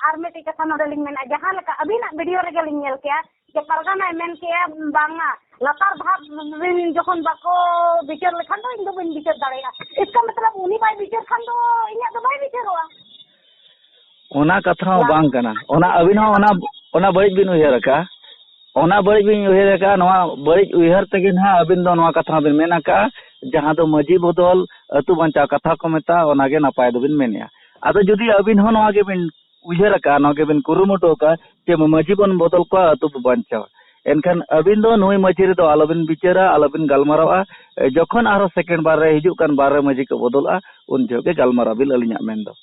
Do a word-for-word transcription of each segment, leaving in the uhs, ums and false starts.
ᱟᱨ ᱢᱤᱫᱴᱤᱡ ᱠᱟᱛᱷᱟ ᱱᱚᱰᱮ ᱞᱤᱧ ᱢᱮᱱᱟ, ᱡᱟᱦᱟᱸ ᱞᱮᱠᱟ ᱟᱹᱵᱤᱱᱟᱜ ᱵᱷᱤᱰᱤᱭᱳ ᱨᱮᱜᱮ ᱞᱤᱧ ᱧᱮᱞ ᱠᱮᱜᱼᱟ ᱡᱮ ᱯᱟᱨᱜᱟᱱᱟᱭ ᱢᱮᱱ ᱠᱮᱜᱼᱟ, ᱵᱟᱝᱟ, ᱞᱟᱛᱟᱨ ᱫᱷᱟᱯ ᱨᱮᱱ ᱡᱚᱠᱷᱚᱱ ᱵᱟᱠᱚ ᱵᱤᱪᱟᱹᱨ ᱞᱮᱠᱷᱟᱱ ᱫᱚ ᱤᱧ ᱫᱚ ᱵᱟᱹᱧ ᱵᱤᱪᱟᱹᱨ ᱫᱟᱲᱮᱭᱟᱜᱼᱟ᱾ ᱤᱥᱠᱟ ᱢᱚᱛᱞᱚᱵ ᱩᱱᱤ ᱵᱟᱭ ᱵᱤᱪᱟᱹᱨ ᱠᱷᱟᱱ ᱫᱚ ᱤᱧᱟᱹᱜ ᱫᱚ ᱵᱟᱭ ᱵᱤᱪᱟᱹᱨᱚᱜᱼᱟ᱾ ᱚᱱᱟ ᱠᱟᱛᱷᱟ ᱦᱚᱸ ᱵᱟᱝ ᱠᱟᱱᱟ᱾ ᱚᱱᱟ ᱟᱹᱵᱤᱱ ᱦᱚᱸ ᱚᱱᱟ, ᱚᱱᱟ ᱵᱟᱹᱲᱤᱡ ᱵᱤᱱ ᱩᱭᱦᱟᱹᱨ ᱟᱠᱟᱫᱼᱟ᱾ ᱚᱱᱟ ᱵᱟᱹᱲᱤᱡ ᱵᱤᱱ ᱩᱭᱦᱟᱹᱨ ᱟᱠᱟᱫᱼᱟ, ᱱᱚᱣᱟ ᱵᱟᱹᱲᱤᱡ ᱩᱭᱦᱟᱹᱨ ᱛᱮᱜᱮ ᱱᱟᱦᱟᱜ ᱟᱹᱵᱤᱱ ᱫᱚ ᱱᱚᱣᱟ ᱠᱟᱛᱷᱟ ᱦᱚᱸ ᱵᱤᱱ ᱢᱮᱱ ᱟᱠᱟᱫᱼᱟ, ᱡᱟᱦᱟᱸ ᱫᱚ ᱢᱟᱹᱡᱷᱤ ᱵᱚᱫᱚᱞ ᱟᱹᱛᱩ ᱵᱟᱧᱪᱟᱣ ᱠᱟᱛᱷᱟ ᱠᱚ ᱢᱮᱛᱟᱜᱼᱟ, ᱚᱱᱟᱜᱮ ᱱᱟᱯᱟᱭ ᱫᱚᱵᱤᱱ ᱢᱮᱱᱮᱫᱼᱟ᱾ ᱟᱫᱚ ᱡᱩᱫᱤ ᱟᱹᱵᱤᱱ ᱦᱚᱸ ᱱᱚᱣᱟ ᱜᱮᱵᱤᱱ ᱩᱭᱦᱟᱹᱨ ᱟᱠᱟᱫᱼᱟ, ᱱᱚᱣᱟ ᱜᱮᱵᱤᱱ ᱠᱩᱨᱩᱢᱩᱴᱩ ᱟᱠᱟᱫᱼᱟ ᱡᱮ ᱢᱟᱹᱡᱷᱤ ᱵᱚᱱ ᱵᱚᱫᱚᱞ ᱠᱚᱣᱟ, ᱟᱹᱛᱩ ᱵᱚ ᱵᱟᱧᱪᱟᱣᱟ, ᱮᱱᱠᱷᱟᱱ ᱟᱹᱵᱤᱱ ᱫᱚ ᱱᱩᱭ ᱢᱟᱹᱡᱷᱤ ᱨᱮᱫᱚ ᱟᱞᱚᱵᱤᱱ ᱵᱤᱪᱟᱹᱨᱟ, ᱟᱞᱚᱵᱤᱱ ᱜᱟᱞᱢᱟᱨᱟᱣᱟ᱾ ᱮ, ᱡᱚᱠᱷᱚᱱ ᱟᱨᱦᱚᱸ ᱥᱮᱠᱮᱱᱰ ᱵᱟᱨ ᱨᱮ, ᱦᱤᱡᱩᱜ ᱠᱟᱱ ᱵᱟᱨ ᱨᱮ ᱢᱟᱹᱡᱷᱤ ᱠᱚ ᱵᱚᱫᱚᱞᱚᱜᱼᱟ, ᱩᱱ ᱡᱚᱦᱚᱜ ᱜᱮ ᱜᱟᱞᱢᱟᱨᱟᱣ ᱵᱤᱱ, ᱟᱹᱞᱤᱧᱟᱜ ᱢᱮᱱ ᱫᱚ᱾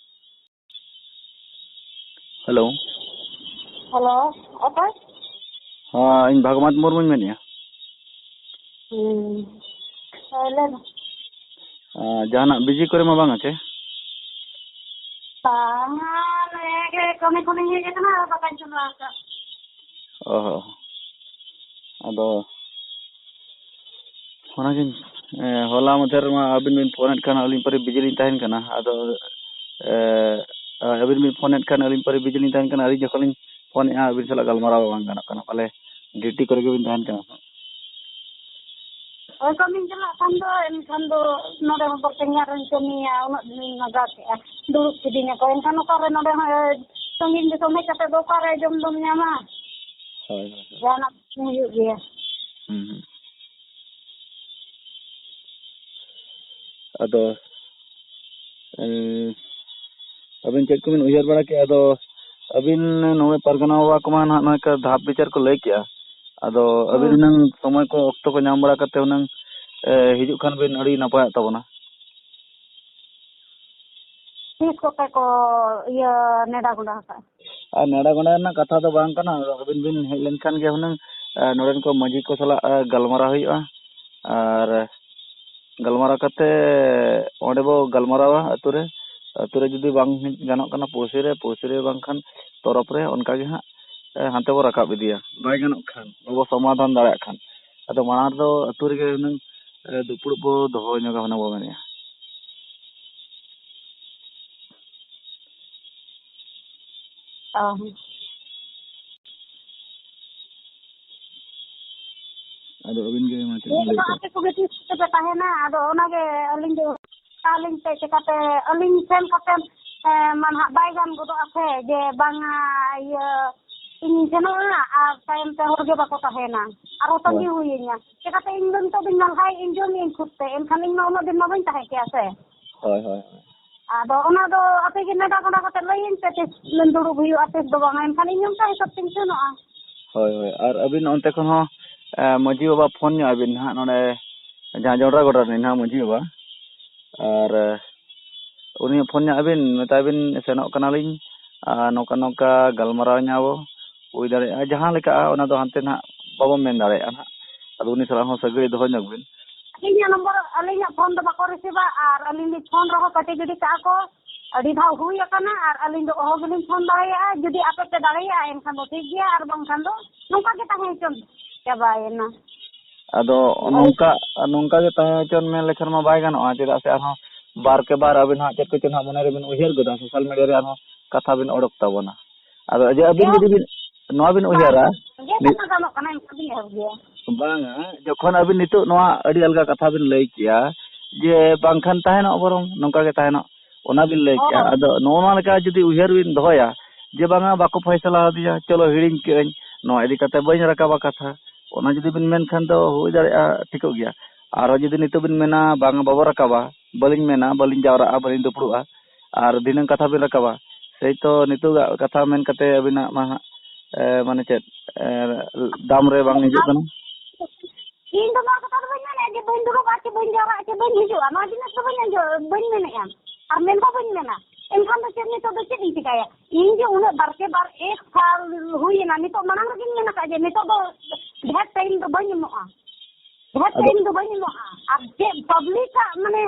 ᱦᱮᱞᱳ᱾ ᱦᱮᱞᱳ, ᱚᱠᱚᱭ? ᱦᱮᱸ, ᱤᱧ ᱵᱷᱟᱜᱽᱢᱟᱛ ᱢᱩᱨᱢᱩᱧ ᱢᱮᱱᱮᱫᱼᱟ᱾ ᱦᱩᱸ᱾ ᱦᱮᱸ, ᱞᱟᱹᱭ ᱢᱮ᱾ ᱟᱸ, ᱡᱟᱦᱟᱱᱟᱜ ᱵᱤᱡᱤ ᱠᱚᱨᱮ ᱢᱟ ᱵᱟᱝᱟ ᱪᱮ? ᱵᱟᱝᱟ, ᱱᱚᱰᱮ ᱜᱮ ᱠᱟᱹᱢᱤ ᱠᱷᱚᱱᱤᱧ ᱦᱮᱡ ᱟᱠᱟᱱᱟ, ᱟᱨ ᱫᱟᱠᱟᱧ ᱪᱚᱸᱫᱟ ᱟᱠᱟᱫ᱾ ᱚ ᱦᱚᱸ᱾ ᱟᱫᱚ ᱚᱱᱟᱜᱤᱧ, ᱮ, ᱦᱚᱞᱟ ᱢᱟᱫᱷᱮᱨ ᱢᱟ ᱟᱹᱵᱤᱱ ᱵᱤᱱ ᱯᱷᱳᱱᱮᱫ ᱠᱷᱟᱱ ᱟᱹᱞᱤᱧ ᱯᱟᱹᱨᱤ ᱵᱤᱡᱤ ᱞᱤᱧ ᱛᱟᱦᱮᱱ ᱠᱟᱱᱟ᱾ ᱟᱫᱚ, ᱮ, ᱟᱹᱵᱤᱱ ᱵᱤᱱ ᱯᱷᱳᱱᱮᱫ ᱠᱷᱟᱱ ᱟᱹᱞᱤᱧ ᱯᱟᱹᱨᱤ ᱵᱤᱡᱤ ᱞᱤᱧ ᱛᱟᱦᱮᱱ ᱠᱟᱱᱟ᱾ ᱟᱹᱞᱤᱧ ᱡᱚᱠᱷᱚᱱ ᱞᱤᱧ ᱯᱷᱳᱱᱮᱫᱼᱟ, ᱟᱹᱵᱤᱱ ᱥᱟᱞᱟᱜ ᱜᱟᱞᱢᱟᱨᱟᱣ ᱵᱟᱝ ᱜᱟᱱᱚᱜ ᱠᱟᱱᱟ, ᱯᱟᱞᱮ ᱰᱤᱭᱩᱴᱤ ᱠᱚᱨᱮ ᱜᱮᱵᱤᱱ ᱛᱟᱦᱮᱱ ᱠᱟᱱᱟ ᱦᱟᱸᱜ᱾ ᱦᱳᱭ, ᱠᱟᱹᱢᱤᱧ ᱪᱟᱞᱟᱜ ᱠᱷᱟᱱ ᱫᱚ, ᱮᱱᱠᱷᱟᱱ ᱫᱚ ᱱᱚᱰᱮ ᱦᱚᱸ ᱵᱟᱨ ᱯᱮ ᱧᱟᱨ ᱨᱤᱧ ᱠᱟᱹᱢᱤᱭᱟ, ᱩᱱᱟᱹᱜ ᱫᱤᱱᱤᱧ ᱞᱟᱜᱟᱣ ᱠᱮᱫᱼᱟ, ᱫᱩᱲᱩᱵ ᱠᱤᱫᱤᱧᱟᱠᱚ᱾ ᱮᱱᱠᱷᱟᱱ ᱚᱠᱟᱨᱮ ᱱᱚᱰᱮ ᱦᱚᱸ, ᱮ, ᱥᱟᱺᱜᱤᱧ ᱫᱤᱥᱚᱢ ᱦᱮᱡ ᱠᱟᱛᱮ ᱫᱚ ᱚᱠᱟᱨᱮ ᱡᱚᱢ ᱫᱚᱢ ᱧᱟᱢᱟ? ᱦᱳᱭ, ᱦᱳᱭ, ᱦᱳᱭ᱾ ᱡᱟᱦᱟᱱᱟᱜ ᱦᱩᱭᱩᱜ ᱜᱮᱭᱟ᱾ ᱦᱩᱸ, ᱦᱩᱸ᱾ ᱟᱫᱚ, ᱮᱸ, ᱟᱹᱵᱤᱱ ᱪᱮᱫ ᱠᱚᱵᱤᱱ ᱩᱭᱦᱟᱹᱨ ᱵᱟᱲᱟ ᱠᱮᱜᱼᱟ? ᱟᱫᱚ ᱟᱹᱵᱤᱱ ᱱᱚᱜᱼᱚᱭ ᱯᱟᱨᱜᱟᱱᱟ ᱵᱟᱵᱟ ᱠᱚᱢᱟ ᱱᱟᱦᱟᱜ ᱱᱚᱜᱼᱚᱭ ᱠᱟ-, ᱫᱷᱟᱯ ᱵᱤᱪᱟᱹᱨ ᱠᱚ ᱞᱟᱹᱭ ᱠᱮᱜᱼᱟ᱾ ᱟᱫᱚ ᱟᱹᱵᱤᱱ ᱦᱩᱸ᱾ ᱦᱩᱱᱟᱹᱝ ᱥᱚᱢᱚᱭ ᱠᱚ, ᱚᱠᱛᱚ ᱠᱚ ᱧᱟᱢ ᱵᱟᱲᱟ ᱠᱟᱛᱮ ᱦᱩᱱᱟᱹᱝ, ᱮ, ᱦᱤᱡᱩᱜ ᱠᱷᱟᱱ ᱵᱤᱱ ᱟᱹᱰᱤ ᱱᱟᱯᱟᱭᱚᱜ ᱛᱟᱵᱚᱱᱟ᱾ ᱛᱤᱥ ᱠᱚᱛᱮ ᱠᱚ, ᱤᱭᱟᱹ, ᱱᱮᱰᱟ ᱜᱚᱸᱰᱟ ᱟᱠᱟᱫᱼᱟ? ᱟᱨ ᱱᱮᱰᱟ ᱜᱚᱸᱰᱟ ᱨᱮᱱᱟᱜ ᱠᱟᱛᱷᱟ ᱫᱚ ᱵᱟᱝ ᱠᱟᱱᱟ, ᱟᱹᱵᱤᱱ ᱵᱤᱱ ᱦᱮᱡ ᱞᱮᱱᱠᱷᱟᱱ ᱜᱮ ᱦᱩᱱᱟᱹᱝ, ᱮ, ᱱᱚᱰᱮᱱ ᱠᱚ ᱢᱟᱹᱡᱷᱤ ᱠᱚ ᱥᱟᱞᱟᱜ, ᱮ, ᱜᱟᱞᱢᱟᱨᱟᱣ ᱦᱩᱭᱩᱜᱼᱟ᱾ ᱟᱨ ᱜᱟᱞᱢᱟᱨᱟᱣ ᱠᱟᱛᱮ ᱚᱸᱰᱮ ᱵᱚ ᱜᱟᱞᱢᱟᱨᱟᱣᱟ ᱟᱹᱛᱩ ᱨᱮ᱾ ᱟᱹᱛᱩ ᱨᱮ ᱡᱩᱫᱤ ᱵᱟᱝ ᱜᱟᱱᱚᱜ ᱠᱟᱱᱟ ᱯᱩᱲᱥᱤ ᱨᱮ, ᱯᱩᱲᱥᱤ ᱨᱮ ᱵᱟᱝᱠᱷᱟᱱ ᱛᱚᱨᱚᱯ ᱨᱮ, ᱚᱱᱠᱟ ᱜᱮ ᱦᱟᱸᱜ, ᱮ, ᱦᱟᱱᱛᱮ ᱵᱚ ᱨᱟᱠᱟᱵ ᱤᱫᱤᱭᱟ᱾ ᱵᱟᱭ ᱜᱟᱱᱚᱜ ᱠᱷᱟᱱ, ᱵᱟᱵᱚ ᱥᱚᱢᱟᱫᱷᱟᱱ ᱫᱟᱲᱮᱭᱟᱜ ᱠᱷᱟᱱ᱾ ᱟᱫᱚ ᱢᱟᱲᱟᱝ ᱨᱮᱫᱚ ᱟᱹᱛᱩ ᱨᱮᱜᱮ ᱦᱩᱱᱟᱹᱝ, ᱮ, ᱫᱩᱯᱲᱩᱵ ᱵᱚ ᱫᱚᱦᱚ ᱧᱚᱜᱟ ᱦᱩᱱᱟᱹᱝ ᱵᱚ ᱢᱮᱱᱮᱫᱼᱟ᱾ ᱚ᱾ ᱟᱫᱚ ᱟᱹᱵᱤᱱ ᱜᱮ ᱢᱟ ᱪᱮᱫ ᱵᱤᱱ ᱞᱟᱹᱭᱮᱫ ᱛᱟᱦᱮᱸᱫ? ᱟᱯᱮ ᱠᱚᱜᱮ ᱛᱤᱥ ᱛᱮᱯᱮ ᱛᱟᱦᱮᱱᱟ? ᱟᱫᱚ ᱚᱱᱟᱜᱮ ᱟᱹᱞᱤᱧ ᱫᱚ ᱟᱹᱞᱤᱧ ᱛᱮ ᱪᱮᱠᱟᱛᱮ, ᱟᱹᱞᱤᱧ ᱴᱷᱮᱱ ᱠᱟᱛᱮ, ᱮ, ᱢᱟ ᱱᱟᱦᱟᱜ ᱵᱟᱭ ᱜᱟᱱ ᱜᱚᱫᱚᱜᱼᱟ ᱥᱮ, ᱡᱮ ᱵᱟᱝᱟ, ᱤᱭᱟᱹ, ᱤᱧᱤᱧ ᱥᱮᱱᱚᱜᱼᱟ ᱟᱨ ᱛᱟᱭᱚᱢ ᱛᱮ ᱦᱚᱲ ᱜᱮ ᱵᱟᱠᱚ ᱛᱟᱦᱮᱱᱟ᱾ ᱟᱨᱦᱚᱸ ᱦᱳᱭ᱾ ᱛᱟᱺᱜᱤ ᱦᱩᱭᱟᱹᱧᱟ᱾ ᱪᱮᱠᱟᱛᱮ ᱤᱧ ᱫᱚ ᱱᱤᱛᱚᱜ ᱫᱚᱧ ᱱᱟᱞᱦᱟᱭᱮᱫ, ᱤᱧ ᱡᱚᱢᱮᱫ ᱤᱧ ᱠᱷᱩᱫ ᱛᱮ, ᱮᱱᱠᱷᱟᱱ ᱤᱧ ᱢᱟ ᱩᱱᱟᱹᱜ ᱫᱤᱱ ᱢᱟ ᱵᱟᱹᱧ ᱛᱟᱦᱮᱸ ᱠᱮᱭᱟ ᱥᱮ᱾ ᱦᱳᱭ, ᱦᱳᱭ, ᱦᱳᱭ᱾ ᱟᱫᱚ ᱚᱱᱟ ᱫᱚ ᱟᱯᱮ ᱜᱮ ᱱᱮᱰᱟ ᱜᱚᱸᱰᱟ ᱠᱟᱛᱮ ᱞᱟᱹᱭᱟᱹᱧ ᱯᱮ, ᱛᱤᱥ ᱫᱩᱲᱩᱵ ᱦᱩᱭᱩᱜᱼᱟ, ᱛᱤᱥ ᱫᱚ ᱵᱟᱝᱟ, ᱮᱱᱠᱷᱟᱱ ᱤᱧ ᱚᱱᱠᱟ ᱦᱤᱥᱟᱹᱵ ᱛᱤᱧ ᱥᱮᱱᱚᱜᱼᱟ᱾ ᱦᱳᱭ, ᱦᱳᱭ᱾ ᱟᱨ ᱟᱹᱵᱤᱱ ᱚᱱᱛᱮ ᱠᱷᱚᱱ ᱦᱚᱸ, ᱮ, ᱢᱟᱹᱡᱷᱤ ᱵᱟᱵᱟ ᱯᱷᱳᱱ ᱧᱚᱜ ᱟᱹᱵᱤᱱ ᱱᱟᱦᱟᱜ, ᱱᱚᱰᱮ ᱡᱟᱦᱟᱸ ᱡᱚᱱᱰᱨᱟ ᱜᱚᱰᱟ ᱨᱤᱱᱤᱡ ᱱᱟᱦᱟᱜ ᱢᱟᱹᱡᱷᱤ ᱵᱟᱵᱟ᱾ ᱟᱨ, ᱮ, ᱩᱱᱤ ᱯᱷᱳᱱ ᱧᱚᱜ ᱟᱹᱵᱤᱱ, ᱢᱮᱛᱟᱭ ᱵᱤᱱ, "ᱥᱮᱱᱚᱜ ᱠᱟᱱᱟᱞᱤᱧ, ᱟᱨ ᱱᱚᱝᱠᱟ ᱱᱚᱝᱠᱟ ᱜᱟᱞᱢᱟᱨᱟᱣ ᱧᱚᱜ ᱟᱵᱚ, ᱦᱩᱭ ᱫᱟᱲᱮᱭᱟᱜᱼᱟ ᱡᱟᱦᱟᱸ ᱞᱮᱠᱟᱜᱼᱟ, ᱚᱱᱟ ᱫᱚ ᱦᱟᱱᱛᱮ ᱱᱟᱦᱟᱜ ᱵᱟᱵᱚᱱ ᱢᱮᱱ ᱫᱟᱲᱮᱭᱟᱜᱼᱟ ᱱᱟᱦᱟᱜ᱾ ᱟᱫᱚ ᱩᱱᱤ ᱥᱟᱞᱟᱜ ᱦᱚᱸ ᱥᱟᱹᱜᱟᱹᱭ ᱫᱚᱦᱚ ᱧᱚᱜ ᱵᱤᱱ᱾" ᱟᱹᱞᱤᱧᱟᱜ ᱱᱚᱢᱵᱚᱨ, ᱟᱹᱞᱤᱧᱟᱜ ᱯᱷᱳᱱ ᱫᱚ ᱵᱟᱠᱚ ᱨᱤᱥᱤᱵᱟ, ᱟᱨ ᱟᱹᱞᱤᱧ ᱞᱤᱧ ᱯᱷᱳᱱ ᱨᱮᱦᱚᱸ ᱠᱟᱹᱴᱤ ᱜᱤᱰᱤ ᱠᱟᱜᱼᱟ ᱠᱚ᱾ ᱟᱹᱰᱤ ᱫᱷᱟᱣ ᱦᱩᱭ ᱟᱠᱟᱱᱟ, ᱟᱨ ᱟᱹᱞᱤᱧ ᱫᱚ ᱚᱦᱚ ᱜᱮᱞᱤᱧ ᱯᱷᱳᱱ ᱫᱟᱲᱮᱭᱟᱜᱼᱟ᱾ ᱡᱩᱫᱤ ᱟᱯᱮ ᱯᱮ ᱫᱟᱲᱮᱭᱟᱜᱼᱟ, ᱮᱱᱠᱷᱟᱱ ᱫᱚ ᱴᱷᱤᱠ ᱜᱮᱭᱟ, ᱟᱨ ᱵᱟᱝᱠᱷᱟᱱ ᱫᱚ ᱱᱚᱝᱠᱟ ᱜᱮ ᱛᱟᱦᱮᱸ ᱦᱚᱪᱚᱱ, ᱪᱟᱵᱟᱭᱮᱱᱟ᱾ ᱟᱫᱚ ᱦᱳᱭ᱾ ᱱᱚᱝᱠᱟ, ᱱᱚᱝᱠᱟ ᱜᱮ ᱛᱟᱦᱮᱸ ᱦᱚᱪᱚᱱ ᱢᱮᱱ ᱞᱮᱠᱷᱟᱱ ᱢᱟ ᱵᱟᱭ ᱜᱟᱱᱚᱜᱼᱟ, ᱪᱮᱫᱟᱜ ᱥᱮ ᱟᱨᱦᱚᱸ ᱵᱟᱨ ᱠᱮ ᱵᱟᱨ ᱟᱹᱵᱤᱱ ᱦᱟᱸᱜ ᱪᱮᱫ ᱠᱚᱪᱚ ᱱᱟᱦᱟᱜ ᱢᱚᱱᱮ ᱨᱮᱵᱤᱱ ᱩᱭᱦᱟᱹᱨ ᱜᱚᱫᱟ, ᱥᱳᱥᱟᱞ ᱢᱤᱰᱤᱭᱟ ᱨᱮ ᱟᱨᱦᱚᱸ ᱠᱟᱛᱷᱟ ᱵᱤᱱ ᱚᱰᱚᱠ ᱛᱟᱵᱚᱱᱟ᱾ ᱟᱫᱚ ᱡᱮ ᱟᱹᱵᱤᱱ ᱡᱩᱫᱤ ᱵᱤᱱ, ᱱᱚᱣᱟ ᱵᱤᱱ ᱩᱭᱦᱟᱹᱨᱟ, ᱜᱮ ᱱᱤ- ᱵᱟᱝ ᱜᱟᱱᱚᱜ ᱠᱟᱱᱟ, ᱮᱱᱠᱷᱟᱱ ᱵᱤᱱ ᱮᱦᱚᱵ ᱜᱮᱭᱟ᱾ ᱵᱟᱝᱟ, ᱡᱚᱠᱷᱚᱱ ᱟᱹᱵᱤᱱ ᱱᱤᱛᱚᱜ ᱱᱚᱣᱟ ᱟᱹᱰᱤ ᱟᱞᱜᱟ ᱠᱟᱛᱷᱟ ᱵᱤᱱ ᱞᱟᱹᱭ ᱠᱮᱜᱼᱟ ᱡᱮ ᱵᱟᱝᱠᱷᱟᱱ ᱛᱟᱦᱮᱱᱚᱜ, ᱵᱚᱨᱚᱝ ᱱᱚᱝᱠᱟ ᱜᱮ ᱛᱟᱦᱮᱱᱚᱜ, ᱚᱱᱟ ᱵᱤᱱ ᱞᱟᱹᱭ ᱠᱮᱜᱼᱟ᱾ ᱦᱳᱭ᱾ ᱟᱫᱚ ᱱᱚᱜᱼᱚ ᱱᱚᱣᱟ ᱞᱮᱠᱟ ᱡᱩᱫᱤ ᱩᱭᱦᱟᱹᱨ ᱵᱤᱱ ᱫᱚᱦᱚᱭᱟ ᱡᱮ ᱵᱟᱝᱟ ᱵᱟᱠᱚ ᱯᱷᱚᱭᱥᱟᱞᱟ ᱟᱫᱤᱧᱟ, ᱪᱚᱞᱚ ᱦᱤᱲᱤᱧ ᱠᱟᱜ ᱟᱹᱧ, ᱱᱚᱣᱟ ᱤᱫᱤ ᱠᱟᱛᱮ ᱵᱟᱹᱧ ᱨᱟᱠᱟᱵᱟ ᱠᱟᱛᱷᱟ, ᱚᱱᱟ ᱡᱩᱫᱤ ᱵᱤᱱ ᱢᱮᱱᱠᱷᱟᱱ ᱫᱚ ᱦᱩᱭ ᱫᱟᱲᱮᱭᱟᱜᱼᱟ, ᱴᱷᱤᱠᱚᱜ ᱜᱮᱭᱟ᱾ ᱟᱨᱦᱚᱸ ᱡᱩᱫᱤ ᱱᱤᱛᱚᱜ ᱵᱤᱱ ᱢᱮᱱᱟ ᱵᱟᱝᱟ ᱵᱟᱵᱚ ᱨᱟᱠᱟᱵᱟ, ᱵᱟᱹᱞᱤᱧ ᱢᱮᱱᱟ, ᱵᱟᱹᱞᱤᱧ ᱡᱟᱣᱨᱟᱜᱼᱟ, ᱵᱟᱹᱞᱤᱧ ᱫᱩᱯᱲᱩᱵᱼᱟ, ᱟᱨ ᱫᱷᱤᱱᱟᱹᱝ ᱠᱟᱛᱷᱟ ᱵᱤᱱ ᱨᱟᱠᱟᱵᱟ, ᱥᱮᱭ ᱛᱚ ᱱᱤᱛᱚᱜᱟᱜ ᱠᱟᱛᱷᱟ ᱢᱮᱱ ᱠᱟᱛᱮ ᱟᱹᱵᱤᱱᱟᱜ ᱢᱟ ᱦᱟᱸᱜ, ᱮ, ᱢᱟᱱᱮ ᱪᱮᱫ, ᱮ, ᱫᱟᱢ ᱨᱮ ᱵᱟᱝ ᱦᱤᱡᱩᱜ ᱠᱟᱱᱟ? ᱤᱧ ᱫᱚ ᱱᱚᱣᱟ ᱠᱟᱛᱷᱟ ᱫᱚ ᱵᱟᱹᱧ ᱢᱮᱱᱮᱫᱼᱟ ᱡᱮ ᱵᱟᱹᱧ ᱫᱩᱲᱩᱵᱼᱟ ᱪᱮ ᱵᱟᱹᱧ ᱡᱟᱣᱨᱟᱜᱼᱟ ᱪᱮ ᱵᱟᱹᱧ ᱦᱤᱡᱩᱜᱼᱟ, ᱱᱚᱣᱟ ᱡᱤᱱᱤᱥ ᱫᱚ ᱵᱟᱹᱧ ᱟᱸᱡᱚᱢ, ᱵᱟᱹᱧ ᱢᱮᱱᱮᱫᱼᱟ᱾ ᱟᱨ ᱢᱮᱱ ᱦᱚᱸ ᱵᱟᱹᱧ ᱢᱮᱱᱟ᱾ ᱮᱱᱠᱷᱟᱱ ᱫᱚ ᱪᱮᱫ ᱱᱤᱛᱚᱜ ᱫᱚ ᱪᱮᱫ ᱤᱧ ᱪᱤᱠᱟᱹᱭᱟ? ᱤᱧ ᱡᱮ ᱩᱱᱟᱹᱜ ᱵᱟᱨ ᱯᱮ ᱵᱟᱨ ᱮᱠ ᱥᱟᱞ ᱦᱩᱭᱮᱱᱟ, ᱱᱤᱛᱚᱜ ᱢᱟᱲᱟᱝ ᱨᱮᱜᱮᱧ ᱢᱮᱱ ᱟᱠᱟᱫ ᱡᱮ ᱱᱤᱛᱚᱜ ᱫᱚ ᱰᱷᱮᱨ ᱴᱟᱭᱤᱢ ᱫᱚ ᱵᱟᱹᱧ ᱮᱢᱚᱜᱼᱟ, ᱰᱷᱮᱨ ᱟᱫᱚ ᱴᱟᱭᱤᱢ ᱫᱚ ᱵᱟᱹᱧ ᱮᱢᱚᱜᱼᱟ᱾ ᱟᱨ ᱪᱮᱫ ᱯᱟᱵᱽᱞᱤᱠᱟᱜ ᱢᱟᱱᱮ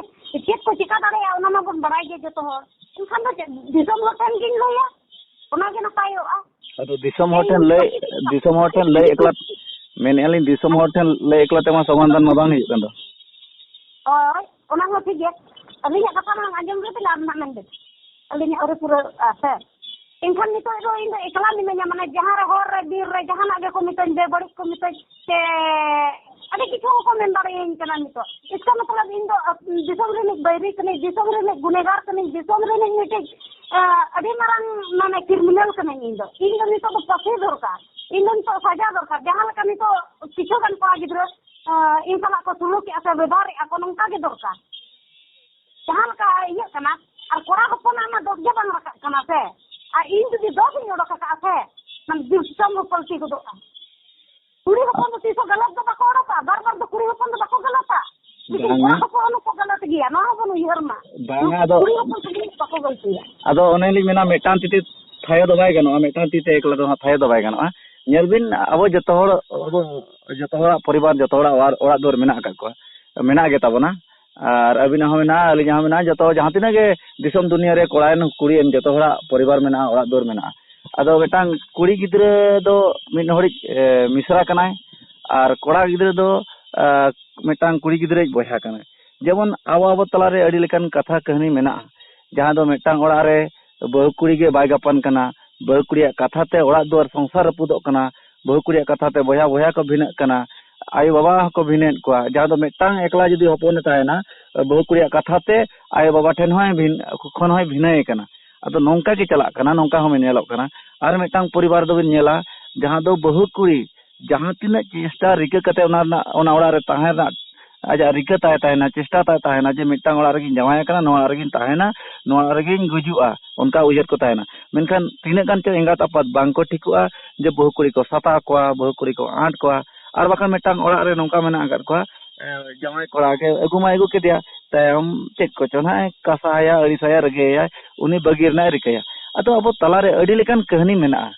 ᱪᱮᱫ ᱠᱚ ᱪᱤᱠᱟ ᱫᱟᱲᱮᱭᱟᱜᱼᱟ ᱚᱱᱟ ᱢᱟᱵᱚᱱ ᱵᱟᱲᱟᱭ ᱜᱮ ᱡᱚᱛᱚ ᱦᱚᱲ᱾ ᱮᱱᱠᱷᱟᱱ ᱫᱚ ᱪᱮᱫ ᱫᱤᱥᱚᱢ ᱦᱚᱲ ᱴᱷᱮᱱ ᱜᱤᱧ ᱞᱟᱹᱭᱟ, ᱚᱱᱟ ᱜᱮ ᱱᱟᱯᱟᱭᱚᱜᱼᱟ᱾ ᱟᱫᱚ ᱫᱤᱥᱚᱢ ᱦᱚᱲ ᱴᱷᱮᱱ ᱞᱟᱹᱭ, ᱫᱤᱥᱚᱢ ᱦᱚᱲ ᱴᱷᱮᱱ ᱞᱟᱹᱭ ᱮᱠᱞᱟ, ᱢᱮᱱᱮᱫᱼᱟ ᱞᱤᱧ ᱫᱤᱥᱚᱢ ᱦᱚᱲ ᱴᱷᱮᱱ ᱞᱟᱹᱭ ᱮᱠᱞᱟ ᱛᱮᱢᱟ ᱥᱚᱢᱟᱫᱷᱟᱱ ᱢᱟ ᱵᱟᱝ ᱦᱩᱭᱩᱜ ᱠᱟᱱ ᱫᱚ᱾ ᱦᱳᱭ, ᱚᱱᱟ ᱦᱚᱸ ᱴᱷᱤᱠ ᱜᱮᱭᱟ᱾ ᱟᱹᱞᱤᱧᱟᱜ ᱠᱟᱛᱷᱟ ᱢᱟ ᱟᱸᱡᱚᱢ ᱜᱮ ᱵᱤᱱ ᱟᱨ ᱱᱟᱦᱟᱜ ᱢᱮᱱ ᱵᱤᱱ᱾ ᱟᱹᱞᱤᱧᱟᱜ ᱟᱹᱣᱨᱤ ᱯᱩᱨᱟᱹᱜᱼᱟ ᱥᱮ᱾ ᱮᱱᱠᱷᱟᱱ ᱱᱤᱛᱚᱜ ᱫᱚ ᱤᱧ ᱫᱚ ᱮᱠᱞᱟ ᱢᱤᱱᱟᱹᱧᱟ, ᱢᱟᱱᱮ ᱡᱟᱦᱟᱸ ᱨᱮ ᱦᱚᱨ ᱨᱮ ᱵᱤᱨ ᱨᱮ ᱡᱟᱦᱟᱱᱟᱜ ᱜᱮᱠᱚ ᱢᱤᱛᱟᱹᱧ, ᱵᱮᱵᱟᱹᱲᱤᱡ ᱠᱚ ᱢᱤᱛᱟᱹᱧ, ᱥᱮ ᱟᱹᱰᱤ ᱠᱤᱪᱷᱩ ᱦᱚᱸᱠᱚ ᱢᱮᱱ ᱫᱟᱲᱮᱭᱟᱹᱧ ᱠᱟᱱᱟ ᱱᱤᱛᱚᱜ᱾ ᱤᱥᱠᱟ ᱢᱚᱛᱞᱚᱵ ᱤᱧ ᱫᱚ ᱫᱤᱥᱚᱢ ᱨᱤᱱᱤᱡ ᱵᱟᱹᱭᱨᱤ ᱠᱟᱹᱱᱟᱹᱧ, ᱫᱤᱥᱚᱢ ᱨᱤᱱᱤᱡ ᱜᱩᱱᱮᱜᱟᱨ ᱠᱟᱹᱱᱟᱹᱧ, ᱫᱤᱥᱚᱢ ᱨᱤᱱᱤᱡ ᱢᱤᱫᱴᱤᱡ ᱟᱹᱰᱤ ᱢᱟᱨᱟᱝ ᱢᱟᱱᱮ ᱠᱨᱤᱢᱤᱱᱟᱞ ᱠᱟᱹᱱᱟᱹᱧ ᱤᱧ ᱫᱚ᱾ ᱤᱧ ᱫᱚ ᱱᱤᱛᱚᱜ ᱫᱚ ᱯᱷᱟᱹᱥᱤ ᱫᱚᱨᱠᱟᱨ, ᱤᱧ ᱫᱚ ᱱᱤᱛᱚᱜ ᱥᱟᱡᱟ ᱫᱚᱨᱠᱟᱨ᱾ ᱡᱟᱦᱟᱸ ᱞᱮᱠᱟ ᱱᱤᱛᱚᱜ ᱠᱤᱪᱷᱩ ᱜᱟᱱ ᱠᱚᱲᱟ ᱜᱤᱫᱽᱨᱟᱹ ᱤᱧ ᱥᱟᱞᱟᱜ ᱠᱚ ᱥᱩᱞᱩᱠᱮᱜᱼᱟ ᱥᱮ ᱵᱮᱵᱷᱟᱨᱮᱜᱼᱟ ᱠᱚ, ᱱᱚᱝᱠᱟ ᱜᱮ ᱫᱚᱨᱠᱟᱨ᱾ ᱡᱟᱦᱟᱸ ᱞᱮᱠᱟ ᱤᱭᱟᱹᱜ ᱠᱟᱱᱟ, ᱟᱨ ᱠᱚᱲᱟ ᱦᱚᱯᱚᱱᱟᱜ ᱢᱟ ᱫᱚᱥ ᱜᱮ ᱵᱟᱝ ᱨᱟᱠᱟᱵ ᱠᱟᱱᱟ ᱥᱮ, ᱟᱨ ᱤᱧ ᱡᱩᱫᱤ ᱫᱚᱥ ᱤᱧ ᱚᱰᱚᱠ ᱟᱠᱟᱫᱼᱟ ᱥᱮ, ᱢᱟᱱᱮ ᱫᱤᱥᱚᱢ ᱦᱚᱸ ᱯᱟᱹᱞᱴᱤ ᱜᱚᱫᱚᱜᱼᱟ᱾ ᱠᱩᱲᱤ ᱦᱚᱯᱚᱱ ᱫᱚ ᱛᱤᱥ ᱦᱚᱸ ᱜᱟᱞᱟᱛ ᱫᱚ ᱵᱟᱠᱚ ᱚᱰᱚᱠᱟ, ᱵᱟᱨ ᱵᱟᱨ ᱫᱚ ᱠᱩᱲᱤ ᱦᱚᱯᱚᱱ ᱫᱚ ᱵᱟᱠᱚ ᱜᱟᱞᱟᱛᱟ᱾ ᱞᱮᱠᱤᱱ ᱵᱟᱝᱟ᱾ ᱠᱚᱲᱟ ᱦᱚᱯᱚᱱ ᱦᱚᱸᱠᱚ ᱜᱟᱞᱟᱛ ᱜᱮᱭᱟ, ᱱᱚᱣᱟ ᱦᱚᱸᱵᱚᱱ ᱩᱭᱦᱟᱹᱨ ᱢᱟ᱾ ᱵᱟᱝᱟ, ᱟᱫᱚ ᱠᱩᱲᱤ ᱦᱚᱯᱚᱱ ᱥᱩᱫᱷᱩ ᱵᱟᱠᱚ ᱜᱟᱹᱞᱛᱤᱭᱟ᱾ ᱟᱫᱚ ᱚᱱᱮ ᱞᱤᱧ ᱢᱮᱱᱟ, ᱢᱤᱫᱴᱟᱝ ᱛᱤ ᱛᱮ ᱛᱷᱟᱭᱚ ᱫᱚ ᱵᱟᱭ ᱜᱟᱱᱚᱜᱼᱟ, ᱢᱤᱫᱴᱟᱝ ᱛᱤ ᱛᱮ ᱮᱠᱞᱟ ᱫᱚ ᱦᱟᱸᱜ ᱛᱷᱟᱭᱚ ᱫᱚ ᱵᱟᱭ ᱜᱟᱱᱚᱜᱼᱟ᱾ ᱧᱮᱞ ᱵᱤᱱ, ᱟᱵᱚ ᱡᱚᱛᱚ ᱦᱚᱲ, ᱟᱵᱚ ᱡᱚᱛᱚ ᱦᱚᱲᱟᱜ ᱯᱚᱨᱤᱵᱟᱨ, ᱡᱚᱛᱚ ᱦᱚᱲᱟᱜ ᱚᱲᱟᱜ, ᱚᱲᱟᱜ ᱫᱩᱣᱟᱹᱨ ᱢᱮᱱᱟᱜ ᱟᱠᱟᱫ ᱠᱚᱣᱟ, ᱢᱮᱱᱟᱜ ᱜᱮ ᱛᱟᱵᱚᱱᱟ᱾ ᱟᱨ ᱟᱹᱵᱤᱱᱟᱜ ᱦᱚᱸ ᱢᱮᱱᱟᱜᱼᱟ, ᱟᱹᱞᱤᱧᱟᱜ ᱦᱚᱸ ᱢᱮᱱᱟᱜᱼᱟ, ᱡᱚᱛᱚ ᱡᱟᱦᱟᱸ ᱛᱤᱱᱟᱹᱜ ᱜᱮ ᱫᱤᱥᱚᱢ ᱫᱩᱱᱤᱭᱟᱹ ᱨᱮ ᱠᱚᱲᱟᱭᱮᱱ ᱠᱩᱲᱤᱭᱮᱱ, ᱡᱚᱛᱚ ᱦᱚᱲᱟᱜ ᱯᱚᱨᱤᱵᱟᱨ ᱢᱮᱱᱟᱜᱼᱟ, ᱚᱲᱟᱜ ᱫᱩᱣᱟᱹᱨ ᱢᱮᱱᱟᱜᱼᱟ᱾ ᱟᱫᱚ ᱢᱤᱫᱴᱟᱝ ᱠᱩᱲᱤ ᱜᱤᱫᱽᱨᱟᱹ ᱫᱚ ᱢᱤᱫ ᱦᱚᱲᱤᱡ, ᱮ, ᱢᱤᱥᱨᱟ ᱠᱟᱱᱟᱭ, ᱟᱨ ᱠᱚᱲᱟ ᱜᱤᱫᱽᱨᱟᱹ ᱫᱚ, ᱟ, ᱢᱤᱫᱴᱟᱝ ᱠᱩᱲᱤ ᱜᱤᱫᱽᱨᱟᱹᱭᱤᱡ ᱵᱚᱭᱦᱟ ᱠᱟᱱᱟᱭ᱾ ᱡᱮᱢᱚᱱ ᱟᱵᱚ, ᱟᱵᱚ ᱛᱟᱞᱟᱨᱮ ᱟᱹᱰᱤ ᱞᱮᱠᱟᱱ ᱠᱟᱛᱷᱟ ᱠᱟᱹᱦᱱᱤ ᱢᱮᱱᱟᱜᱼᱟ, ᱡᱟᱦᱟᱸ ᱫᱚ ᱢᱤᱫᱴᱟᱝ ᱚᱲᱟᱜ ᱨᱮ ᱵᱟᱹᱦᱩ ᱠᱩᱲᱤ ᱜᱮ ᱵᱟᱭ ᱜᱟᱯᱟᱱ ᱠᱟᱱᱟ, ᱵᱟᱹᱦᱩ ᱠᱩᱲᱤᱭᱟᱜ ᱠᱟᱛᱷᱟ ᱛᱮ ᱚᱲᱟᱜ ᱫᱩᱣᱟᱹᱨ ᱥᱚᱝᱥᱟᱨ ᱨᱟᱹᱯᱩᱫᱚᱜ ᱠᱟᱱᱟ, ᱵᱟᱹᱦᱩ ᱠᱩᱲᱤᱭᱟᱜ ᱠᱟᱛᱷᱟ ᱛᱮ ᱵᱚᱭᱦᱟ ᱵᱚᱭᱦᱟ ᱠᱚ ᱵᱷᱤᱱᱟᱹᱜ ᱠᱟᱱᱟ, ᱟᱭᱳ ᱵᱟᱵᱟ ᱦᱚᱸᱠᱚ ᱵᱷᱤᱱᱟᱹᱭᱮᱫ ᱠᱚᱣᱟ, ᱡᱟᱦᱟᱸ ᱫᱚ ᱢᱤᱫᱴᱟᱝ ᱮᱠᱞᱟ ᱡᱩᱫᱤ ᱦᱚᱯᱚᱱᱮ ᱛᱟᱦᱮᱱᱟ, ᱵᱟᱹᱦᱩ ᱠᱩᱲᱤᱭᱟᱜ ᱠᱟᱛᱷᱟ ᱛᱮ ᱟᱭᱳ ᱵᱟᱵᱟ ᱴᱷᱮᱱ ᱦᱚᱸᱭ ᱵᱷᱤᱱ-, ᱠᱷᱚᱱ ᱦᱚᱸᱭ ᱵᱷᱤᱱᱟᱹᱭ ᱠᱟᱱᱟ᱾ ᱟᱫᱚ ᱱᱚᱝᱠᱟ ᱜᱮ ᱪᱟᱞᱟᱜ ᱠᱟᱱᱟ, ᱱᱚᱝᱠᱟ ᱦᱚᱸ ᱧᱮᱞᱚᱜ ᱠᱟᱱᱟ᱾ ᱟᱨ ᱢᱤᱫᱴᱟᱝ ᱯᱚᱨᱤᱵᱟᱨ ᱫᱚᱵᱤᱱ ᱧᱮᱞᱟ, ᱡᱟᱦᱟᱸ ᱫᱚ ᱵᱟᱹᱦᱩ ᱠᱩᱲᱤ ᱡᱟᱦᱟᱸ ᱛᱤᱱᱟᱹᱜ ᱪᱮᱥᱴᱟ ᱨᱤᱠᱟᱹ ᱠᱟᱛᱮ ᱚᱱᱟ ᱨᱮᱱᱟᱜ, ᱚᱱᱟ ᱚᱲᱟᱜ ᱨᱮ ᱛᱟᱦᱮᱸ ᱨᱮᱱᱟᱜ ᱟᱡᱟᱜ ᱨᱤᱠᱟᱹ ᱛᱟᱭ ᱛᱟᱦᱮᱱᱟ, ᱪᱮᱥᱴᱟ ᱛᱟᱭ ᱛᱟᱦᱮᱱᱟ ᱡᱮ ᱢᱤᱫᱴᱟᱝ ᱚᱲᱟᱜ ᱨᱮᱜᱤᱧ ᱡᱟᱶᱟᱭ ᱟᱠᱟᱱᱟ, ᱱᱚᱣᱟ ᱚᱲᱟᱜ ᱨᱮᱜᱤᱧ ᱛᱟᱦᱮᱱᱟ, ᱱᱚᱣᱟ ᱚᱲᱟᱜ ᱨᱮᱜᱤᱧ ᱜᱩᱡᱩᱜᱼᱟ, ᱚᱱᱠᱟ ᱩᱭᱦᱟᱹᱨ ᱠᱚ ᱛᱟᱦᱮᱱᱟ᱾ ᱢᱮᱱᱠᱷᱟᱱ ᱛᱤᱱᱟᱹᱜ ᱜᱟᱱ ᱪᱚ ᱮᱸᱜᱟᱛ ᱟᱯᱟᱛ ᱵᱟᱝ ᱠᱚ ᱴᱷᱤᱠᱚᱜᱼᱟ ᱡᱮ ᱵᱟᱹᱦᱩ ᱠᱩᱲᱤ ᱠᱚ ᱥᱟᱛᱟ ᱠᱚᱣᱟ, ᱵᱟᱹᱦᱩ ᱠᱩᱲᱤ ᱠᱚ ᱟᱸᱴ ᱠᱚᱣᱟ, ᱟᱨ ᱵᱟᱠᱷᱟᱱ ᱢᱤᱫᱴᱟᱝ ᱚᱲᱟᱜ ᱨᱮ ᱱᱚᱝᱠᱟ ᱢᱮᱱᱟᱜ ᱟᱠᱟᱫ ᱠᱚᱣᱟ, ᱮ, ᱡᱟᱶᱟᱭ ᱠᱚᱲᱟ ᱜᱮ ᱟᱹᱜᱩ ᱢᱟᱭ ᱟᱹᱜᱩ ᱠᱮᱫᱮᱭᱟ, ᱛᱟᱭᱚᱢ ᱪᱮᱫ ᱠᱚᱪᱚ ᱱᱟᱦᱟᱜ ᱮ ᱠᱟᱥᱟᱭᱟ, ᱟᱹᱲᱤᱥᱟᱭᱟ, ᱨᱟᱹᱜᱤᱭᱟᱭ, ᱩᱱᱤ ᱵᱟᱹᱜᱤ ᱨᱮᱱᱟᱜ ᱮ ᱨᱤᱠᱟᱹᱭᱟ᱾ ᱟᱫᱚ ᱟᱵᱚ ᱛᱟᱞᱟᱨᱮ ᱟᱹᱰᱤ ᱞᱮᱠᱟᱱ ᱠᱟᱹᱦᱱᱤ ᱢᱮᱱᱟᱜᱼᱟ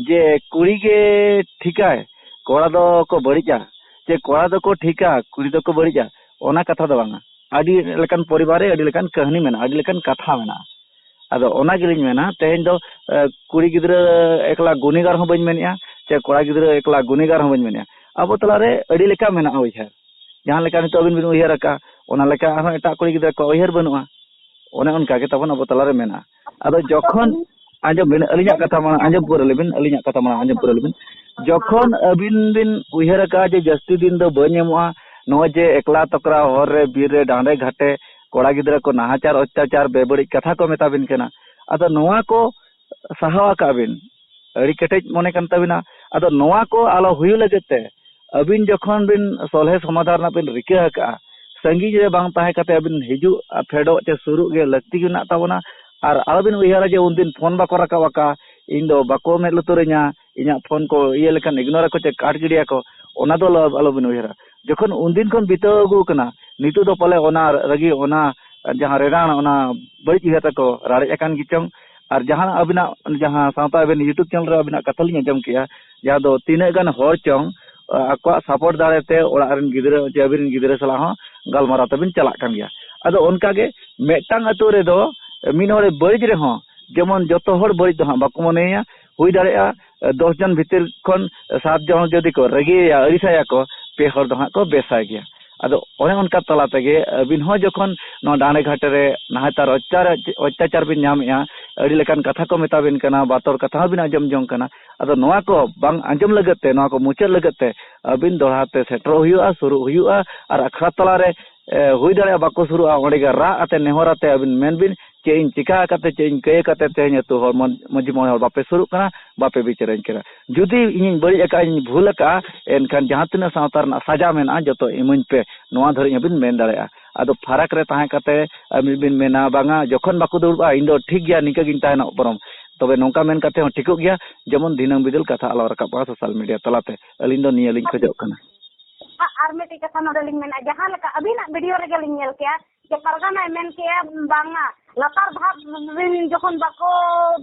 ᱡᱮ ᱠᱩᱲᱤ ᱜᱮ ᱴᱷᱤᱠᱟᱭ, ᱠᱚᱲᱟ ᱫᱚᱠᱚ ᱵᱟᱹᱲᱤᱡᱼᱟ, ᱪᱮ ᱠᱚᱲᱟ ᱫᱚᱠᱚ ᱴᱷᱤᱠᱟ, ᱠᱩᱲᱤ ᱫᱚᱠᱚ ᱵᱟᱹᱲᱤᱡᱼᱟ, ᱚᱱᱟ ᱠᱟᱛᱷᱟ ᱫᱚ ᱵᱟᱝᱟ᱾ ᱟᱹᱰᱤ ᱞᱮᱠᱟᱱ ᱯᱚᱨᱤᱵᱟᱨ ᱨᱮ ᱟᱹᱰᱤ ᱞᱮᱠᱟᱱ ᱠᱟᱹᱦᱱᱤ ᱢᱮᱱᱟᱜᱼᱟ, ᱟᱹᱰᱤ ᱞᱮᱠᱟᱱ ᱠᱟᱛᱷᱟ ᱢᱮᱱᱟᱜᱼᱟ᱾ ᱟᱫᱚ ᱚᱱᱟ ᱜᱮᱞᱤᱧ ᱢᱮᱱᱟ, ᱛᱮᱦᱮᱧ ᱫᱚ, ᱮ, ᱠᱩᱲᱤ ᱜᱤᱫᱽᱨᱟᱹ ᱮᱠᱞᱟ ᱜᱩᱱᱤᱜᱟᱨ ᱦᱚᱸ ᱵᱟᱹᱧ ᱢᱮᱱᱮᱜᱼᱟ, ᱪᱮ ᱠᱚᱲᱟ ᱜᱤᱫᱽᱨᱟᱹ ᱮᱠᱞᱟ ᱜᱩᱱᱤᱜᱟᱨ ᱦᱚᱸ ᱵᱟᱹᱧ ᱢᱮᱱᱮᱜᱼᱟ᱾ ᱟᱵᱚ ᱛᱟᱞᱟᱨᱮ ᱟᱹᱰᱤ ᱞᱮᱠᱟ ᱢᱮᱱᱟᱜᱼᱟ ᱩᱭᱦᱟᱹᱨ᱾ ᱡᱟᱦᱟᱸ ᱞᱮᱠᱟ ᱱᱤᱛᱚᱜ ᱟᱹᱵᱤᱱ ᱵᱤᱱ ᱩᱭᱦᱟᱹᱨ ᱟᱠᱟᱫᱼᱟ, ᱚᱱᱟ ᱞᱮᱠᱟ ᱟᱨᱦᱚᱸ ᱮᱴᱟᱜ ᱠᱩᱲᱤ ᱜᱤᱫᱽᱨᱟᱹ ᱠᱚᱣᱟᱜ ᱩᱭᱦᱟᱹᱨ ᱵᱟᱹᱱᱩᱜᱼᱟ᱾ ᱚᱱᱮ ᱚᱱᱠᱟ ᱜᱮ ᱛᱟᱵᱚᱱ ᱟᱵᱚ ᱛᱟᱞᱟᱨᱮ ᱢᱮᱱᱟᱜᱼᱟ᱾ ᱟᱫᱚ ᱡᱚᱠᱷᱚᱱ, ᱟᱸᱡᱚᱢ ᱵᱤᱱ, ᱟᱹᱞᱤᱧᱟᱜ ᱠᱟᱛᱷᱟ ᱢᱟᱲᱟᱝ ᱟᱸᱡᱚᱢ ᱯᱩᱨᱟᱹᱣ ᱞᱮᱵᱤᱱ, ᱟᱹᱞᱤᱧᱟᱜ ᱠᱟᱛᱷᱟ ᱢᱟᱲᱟᱝ ᱟᱸᱡᱚᱢ ᱯᱩᱨᱟᱹᱣ ᱞᱮᱵᱤᱱ᱾ ᱡᱚᱠᱷᱚᱱ ᱟᱹᱵᱤᱱ ᱵᱤᱱ ᱩᱭᱦᱟᱹᱨ ᱟᱠᱟᱫᱼᱟ ᱡᱮ ᱡᱟᱹᱥᱛᱤ ᱫᱤᱱ ᱫᱚ ᱵᱟᱹᱧ ᱮᱢᱚᱜᱼᱟ, ᱱᱚᱜᱼᱚᱭ ᱡᱮ ᱮᱠᱞᱟ ᱛᱚᱠᱨᱟ ᱦᱚᱨ ᱨᱮ, ᱵᱤᱨ ᱨᱮ, ᱰᱟᱸᱰᱮ ᱜᱷᱟᱴᱮ ᱠᱚᱲᱟ ᱜᱤᱫᱽᱨᱟᱹ ᱠᱚ ᱱᱟᱦᱟᱪᱟᱨ, ᱚᱛᱛᱟᱪᱟᱨ, ᱵᱮᱵᱟᱹᱲᱤᱡ ᱠᱟᱛᱷᱟ ᱠᱚ ᱢᱮᱛᱟ ᱵᱤᱱ ᱠᱟᱱᱟ, ᱟᱫᱚ ᱱᱚᱣᱟ ᱠᱚ ᱥᱟᱦᱟᱣ ᱟᱠᱟᱫ ᱵᱤᱱ, ᱟᱹᱰᱤ ᱠᱮᱴᱮᱡ ᱢᱚᱱᱮ ᱠᱟᱱ ᱛᱟᱵᱤᱱᱟ᱾ ᱟᱫᱚ ᱱᱚᱣᱟ ᱠᱚ ᱟᱞᱚ ᱦᱩᱭᱩᱜ ᱞᱟᱹᱜᱤᱫ ᱛᱮ ᱟᱹᱵᱤᱱ ᱡᱚᱠᱷᱚᱱ ᱵᱤᱱ ᱥᱚᱞᱦᱮ ᱥᱚᱢᱟᱫᱷᱟᱱ ᱨᱮᱱᱟᱜ ᱵᱤᱱ ᱨᱤᱠᱟᱹ ᱟᱠᱟᱫᱼᱟ, ᱥᱟᱺᱜᱤᱧ ᱨᱮ ᱵᱟᱝ ᱛᱟᱦᱮᱸ ᱠᱟᱛᱮ ᱟᱹᱵᱤᱱ ᱦᱤᱡᱩᱜ ᱟᱨ ᱯᱷᱮᱰᱚᱜ ᱪᱮ ᱥᱩᱨᱩᱜ ᱜᱮ ᱞᱟᱹᱠᱛᱤ ᱢᱮᱱᱟᱜ ᱛᱟᱵᱚᱱᱟ᱾ ᱟᱨ ᱟᱞᱚᱵᱤᱱ ᱩᱭᱦᱟᱹᱨᱟ ᱡᱮ ᱩᱱᱫᱤᱱ ᱯᱷᱳᱱ ᱵᱟᱠᱚ ᱨᱟᱠᱟᱵ ᱟᱠᱟᱫᱼᱟ, ᱤᱧ ᱫᱚ ᱵᱟᱠᱚ ᱢᱮᱫ ᱞᱩᱛᱩᱨᱟᱹᱧᱟ, ᱤᱧᱟᱹᱜ ᱯᱷᱳᱱ ᱠᱚ ᱤᱭᱟᱹ ᱞᱮᱠᱷᱟᱱ ᱤᱜᱱᱳᱨ ᱟᱠᱚ ᱪᱮ ᱠᱟᱴ ᱜᱤᱰᱤᱭᱟᱠᱚ, ᱚᱱᱟ ᱫᱚ ᱟᱞᱚ-, ᱟᱞᱚᱵᱤᱱ ᱩᱭᱦᱟᱹᱨᱟ᱾ ᱡᱚᱠᱷᱚᱱ ᱩᱱᱫᱤᱱ ᱠᱷᱚᱱ ᱵᱤᱛᱟᱹᱣ ᱟᱹᱜᱩ ᱟᱠᱟᱱᱟ, ᱱᱤᱛᱚᱜ ᱫᱚ ᱯᱟᱞᱮ ᱚᱱᱟ ᱨᱟᱹᱜᱤ, ᱚᱱᱟ ᱡᱟᱦᱟᱸ ᱨᱮᱲᱟᱱ, ᱚᱱᱟ ᱵᱟᱹᱲᱤᱡ ᱩᱭᱦᱟᱹᱨ ᱛᱟᱠᱚ ᱨᱟᱲᱮᱡ ᱟᱠᱟᱱ ᱜᱮᱪᱚᱝ᱾ ᱟᱨ ᱡᱟᱦᱟᱸ ᱟᱹᱵᱤᱱᱟᱜ ᱡᱟᱦᱟᱸ ᱥᱟᱶᱛᱟ ᱟᱹᱵᱤᱱ YouTube ᱪᱮᱱᱮᱞ ᱨᱮ ᱟᱹᱵᱤᱱᱟᱜ ᱠᱟᱛᱷᱟ ᱞᱤᱧ ᱟᱸᱡᱚᱢ ᱠᱮᱜᱼᱟ, ᱡᱟᱦᱟᱸ ᱫᱚ ᱛᱤᱱᱟᱹᱜ ᱜᱟᱱ ᱦᱚᱲ ᱪᱚᱝ, ᱟ-, ᱟᱠᱚᱣᱟᱜ ᱥᱟᱯᱳᱨᱴ ᱫᱟᱲᱮ ᱛᱮ ᱚᱲᱟᱜ ᱨᱮᱱ ᱜᱤᱫᱽᱨᱟᱹ ᱪᱮ ᱟᱹᱵᱤᱱ ᱨᱮᱱ ᱜᱤᱫᱽᱨᱟᱹ ᱥᱟᱞᱟᱜ ᱦᱚᱸ ᱜᱟᱞᱢᱟᱨᱟᱣ ᱛᱮᱵᱤᱱ ᱪᱟᱞᱟᱜ ᱠᱟᱱ ᱜᱮᱭᱟ᱾ ᱟᱫᱚ ᱚᱱᱠᱟ ᱜᱮ ᱢᱤᱫᱴᱟᱝ ᱟᱹᱛᱩ ᱨᱮᱫᱚ ᱢᱤᱫ ᱦᱚᱲᱮ ᱵᱟᱹᱲᱤᱡ ᱨᱮᱦᱚᱸ, ᱡᱮᱢᱚᱱ ᱡᱚᱛᱚ ᱦᱚᱲ ᱵᱟᱹᱲᱤᱡ ᱫᱚ ᱦᱟᱸᱜ ᱵᱟᱠᱚ ᱢᱚᱱᱮᱭᱟ, ᱦᱩᱭ ᱫᱟᱲᱮᱭᱟᱜᱼᱟ ᱫᱚᱥ ᱡᱚᱱ ᱵᱷᱤᱛᱤᱨ ᱠᱷᱚᱱ ᱥᱟᱛ ᱡᱚᱱ ᱡᱩᱫᱤ ᱠᱚ ᱨᱟᱹᱜᱤᱭᱟᱭᱟ, ᱟᱹᱲᱤᱥᱟᱭᱟ ᱠᱚ, ᱯᱮ ᱦᱚᱲ ᱫᱚ ᱦᱟᱸᱜ ᱠᱚ ᱵᱮᱥᱟᱭ ᱜᱮᱭᱟ᱾ ᱟᱫᱚ ᱚᱱᱮ ᱚᱱᱠᱟ ᱛᱟᱞᱟ ᱛᱮᱜᱮ ᱟᱹᱵᱤᱱ ᱦᱚᱸ ᱡᱚᱠᱷᱚᱱ ᱱᱚᱣᱟ ᱰᱟᱸᱰᱮ ᱜᱷᱟᱴ ᱨᱮ ᱱᱟᱦᱟᱪᱟᱨ ᱚᱛᱛᱟᱪᱟᱨ, ᱚᱛᱛᱟᱪᱟᱨ ᱵᱤᱱ ᱧᱟᱢᱮᱜᱼᱟ, ᱟᱹᱰᱤ ᱞᱮᱠᱟᱱ ᱠᱟᱛᱷᱟ ᱠᱚ ᱢᱮᱛᱟ ᱵᱤᱱ ᱠᱟᱱᱟ, ᱵᱟᱛᱚᱨ ᱠᱟᱛᱷᱟ ᱦᱚᱸ ᱵᱤᱱ ᱟᱸᱡᱚᱢ ᱡᱚᱝ ᱠᱟᱱᱟ᱾ ᱟᱫᱚ ᱱᱚᱣᱟ ᱠᱚ ᱵᱟᱝ ᱟᱸᱡᱚᱢ ᱞᱟᱹᱜᱤᱫ ᱛᱮ, ᱱᱚᱣᱟ ᱠᱚ ᱢᱩᱪᱟᱹᱫ ᱞᱟᱹᱜᱤᱫ ᱛᱮ ᱟᱹᱵᱤᱱ ᱫᱚᱦᱲᱟ ᱛᱮ ᱥᱮᱴᱮᱨᱚᱜ ᱦᱩᱭᱩᱜᱼᱟ, ᱥᱩᱨᱩᱜ ᱦᱩᱭᱩᱜᱼᱟ᱾ ᱟᱨ ᱟᱠᱷᱲᱟ ᱛᱟᱞᱟ ᱨᱮ, ᱮ, ᱦᱩᱭ ᱫᱟᱲᱮᱭᱟᱜᱼᱟ ᱵᱟᱠᱚ ᱥᱩᱨᱩᱜᱼᱟ, ᱚᱸᱰᱮ ᱜᱮ ᱨᱟᱜ ᱟᱛᱮ, ᱱᱮᱦᱚᱨ ᱟᱛᱮ ᱟᱹᱵᱤᱱ ᱢᱮᱱ ᱵᱤᱱ, ᱪᱮᱫ ᱤᱧ ᱪᱤᱠᱟ ᱟᱠᱟᱫ ᱛᱮ, ᱪᱮᱫ ᱤᱧ ᱠᱟᱹᱭ ᱟᱠᱟᱫ ᱛᱮ ᱛᱮᱦᱮᱧ ᱟᱹᱛᱩ ᱦᱚᱲ ᱢᱚ-, ᱢᱟᱹᱡᱷᱤ ᱢᱚᱬᱮ ᱦᱚᱲ ᱵᱟᱯᱮ ᱥᱩᱨᱩᱜ ᱠᱟᱱᱟ, ᱵᱟᱯᱮ ᱵᱤᱪᱟᱹᱨᱟᱹᱧ ᱠᱟᱱᱟ᱾ ᱡᱩᱫᱤ ᱤᱧᱤᱧ ᱵᱟᱹᱲᱤᱡ ᱟᱠᱟᱫᱼᱟ, ᱤᱧ ᱵᱷᱩᱞ ᱟᱠᱟᱫᱼᱟ, ᱮᱱᱠᱷᱟᱱ ᱡᱟᱦᱟᱸ ᱛᱤᱱᱟᱹᱜ ᱥᱟᱶᱛᱟ ᱨᱮᱱᱟᱜ ᱥᱟᱡᱟ ᱢᱮᱱᱟᱜᱼᱟ, ᱡᱚᱛᱚ ᱤᱢᱟᱹᱧ ᱯᱮ, ᱱᱚᱣᱟ ᱫᱷᱟᱹᱨᱤᱡ ᱦᱚᱸᱵᱤᱱ ᱢᱮᱱ ᱫᱟᱲᱮᱭᱟᱜᱼᱟ᱾ ᱟᱫᱚ ᱯᱷᱟᱨᱟᱠ ᱨᱮ ᱛᱟᱦᱮᱸ ᱠᱟᱛᱮ ᱟᱹᱵᱤᱱ ᱵᱤᱱ ᱢᱮᱱᱟ, "ᱵᱟᱝᱟ, ᱡᱚᱠᱷᱚᱱ ᱵᱟᱠᱚ ᱫᱩᱲᱩᱵᱼᱟ, ᱤᱧ ᱫᱚ ᱴᱷᱤᱠ ᱜᱮᱭᱟ, ᱱᱤᱝᱠᱟᱹ ᱜᱤᱧ ᱛᱟᱦᱮᱱᱟ ᱵᱚᱨᱚᱝ", ᱛᱚᱵᱮ ᱱᱚᱝᱠᱟ ᱢᱮᱱ ᱠᱟᱛᱮ ᱦᱚᱸ ᱴᱷᱤᱠᱚᱜ ᱜᱮᱭᱟ, ᱡᱮᱢᱚᱱ ᱫᱷᱤᱱᱟᱹᱝ ᱵᱤᱫᱟᱹᱞ ᱠᱟᱛᱷᱟ ᱟᱞᱚ ᱨᱟᱠᱟᱵᱼᱟ ᱥᱳᱥᱟᱞ ᱢᱤᱰᱤᱭᱟ ᱛᱟᱞᱟᱛᱮ᱾ ᱟᱹᱞᱤᱧ ᱫᱚ ᱱᱤᱭᱟᱹ ᱞᱤᱧ ᱠᱷᱚᱡᱚᱜ ᱠᱟᱱᱟ᱾ ᱟ-, ᱟᱨ ᱢᱤᱫᱴᱤᱡ ᱠᱟᱛᱷᱟ ᱱᱚᱰᱮ ᱞᱤᱧ ᱢᱮᱱᱟ, ᱡᱟᱦᱟᱸ ᱞᱮᱠᱟ ᱟᱹᱵᱤᱱᱟᱜ ᱵᱷᱤᱰᱤᱭᱳ ᱨᱮᱜᱮ ᱞᱤᱧ ᱧᱮᱞ ᱠᱮᱜᱼᱟ ᱡᱮ ᱯᱟᱨᱜᱟᱱᱟᱭ ᱢᱮᱱ ᱠᱮᱜᱼᱟ, ᱵᱟᱝᱟ, ᱞᱟᱛᱟᱨ ᱫᱷᱟᱯ ᱨᱮᱱ ᱡᱚᱠᱷᱚᱱ ᱵᱟᱠᱚ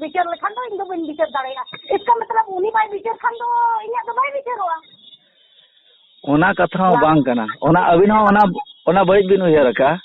ᱵᱤᱪᱟᱹᱨ ᱞᱮᱠᱷᱟᱱ ᱫᱚ ᱤᱧ ᱫᱚ ᱵᱟᱹᱧ ᱵᱤᱪᱟᱹᱨ ᱫᱟᱲᱮᱭᱟᱜᱼᱟ᱾ ᱤᱥᱠᱟ ᱢᱚᱛᱞᱚᱵ ᱩᱱᱤ ᱵᱟᱭ ᱵᱤᱪᱟᱹᱨ ᱠᱷᱟᱱ ᱫᱚ ᱤᱧᱟᱹᱜ ᱫᱚ ᱵᱟᱭ ᱵᱤᱪᱟᱹᱨᱚᱜᱼᱟ᱾ ᱚᱱᱟ ᱠᱟᱛᱷᱟ ᱦᱚᱸ ᱵᱟᱝ ᱠᱟᱱᱟ᱾ ᱚᱱᱟ ᱟᱹᱵᱤᱱ ᱦᱚᱸ ᱚᱱᱟ, ᱚᱱᱟ ᱵᱟᱹᱲᱤᱡ ᱵᱤᱱ ᱩᱭᱦᱟᱹᱨ ᱟᱠᱟᱫᱼᱟ᱾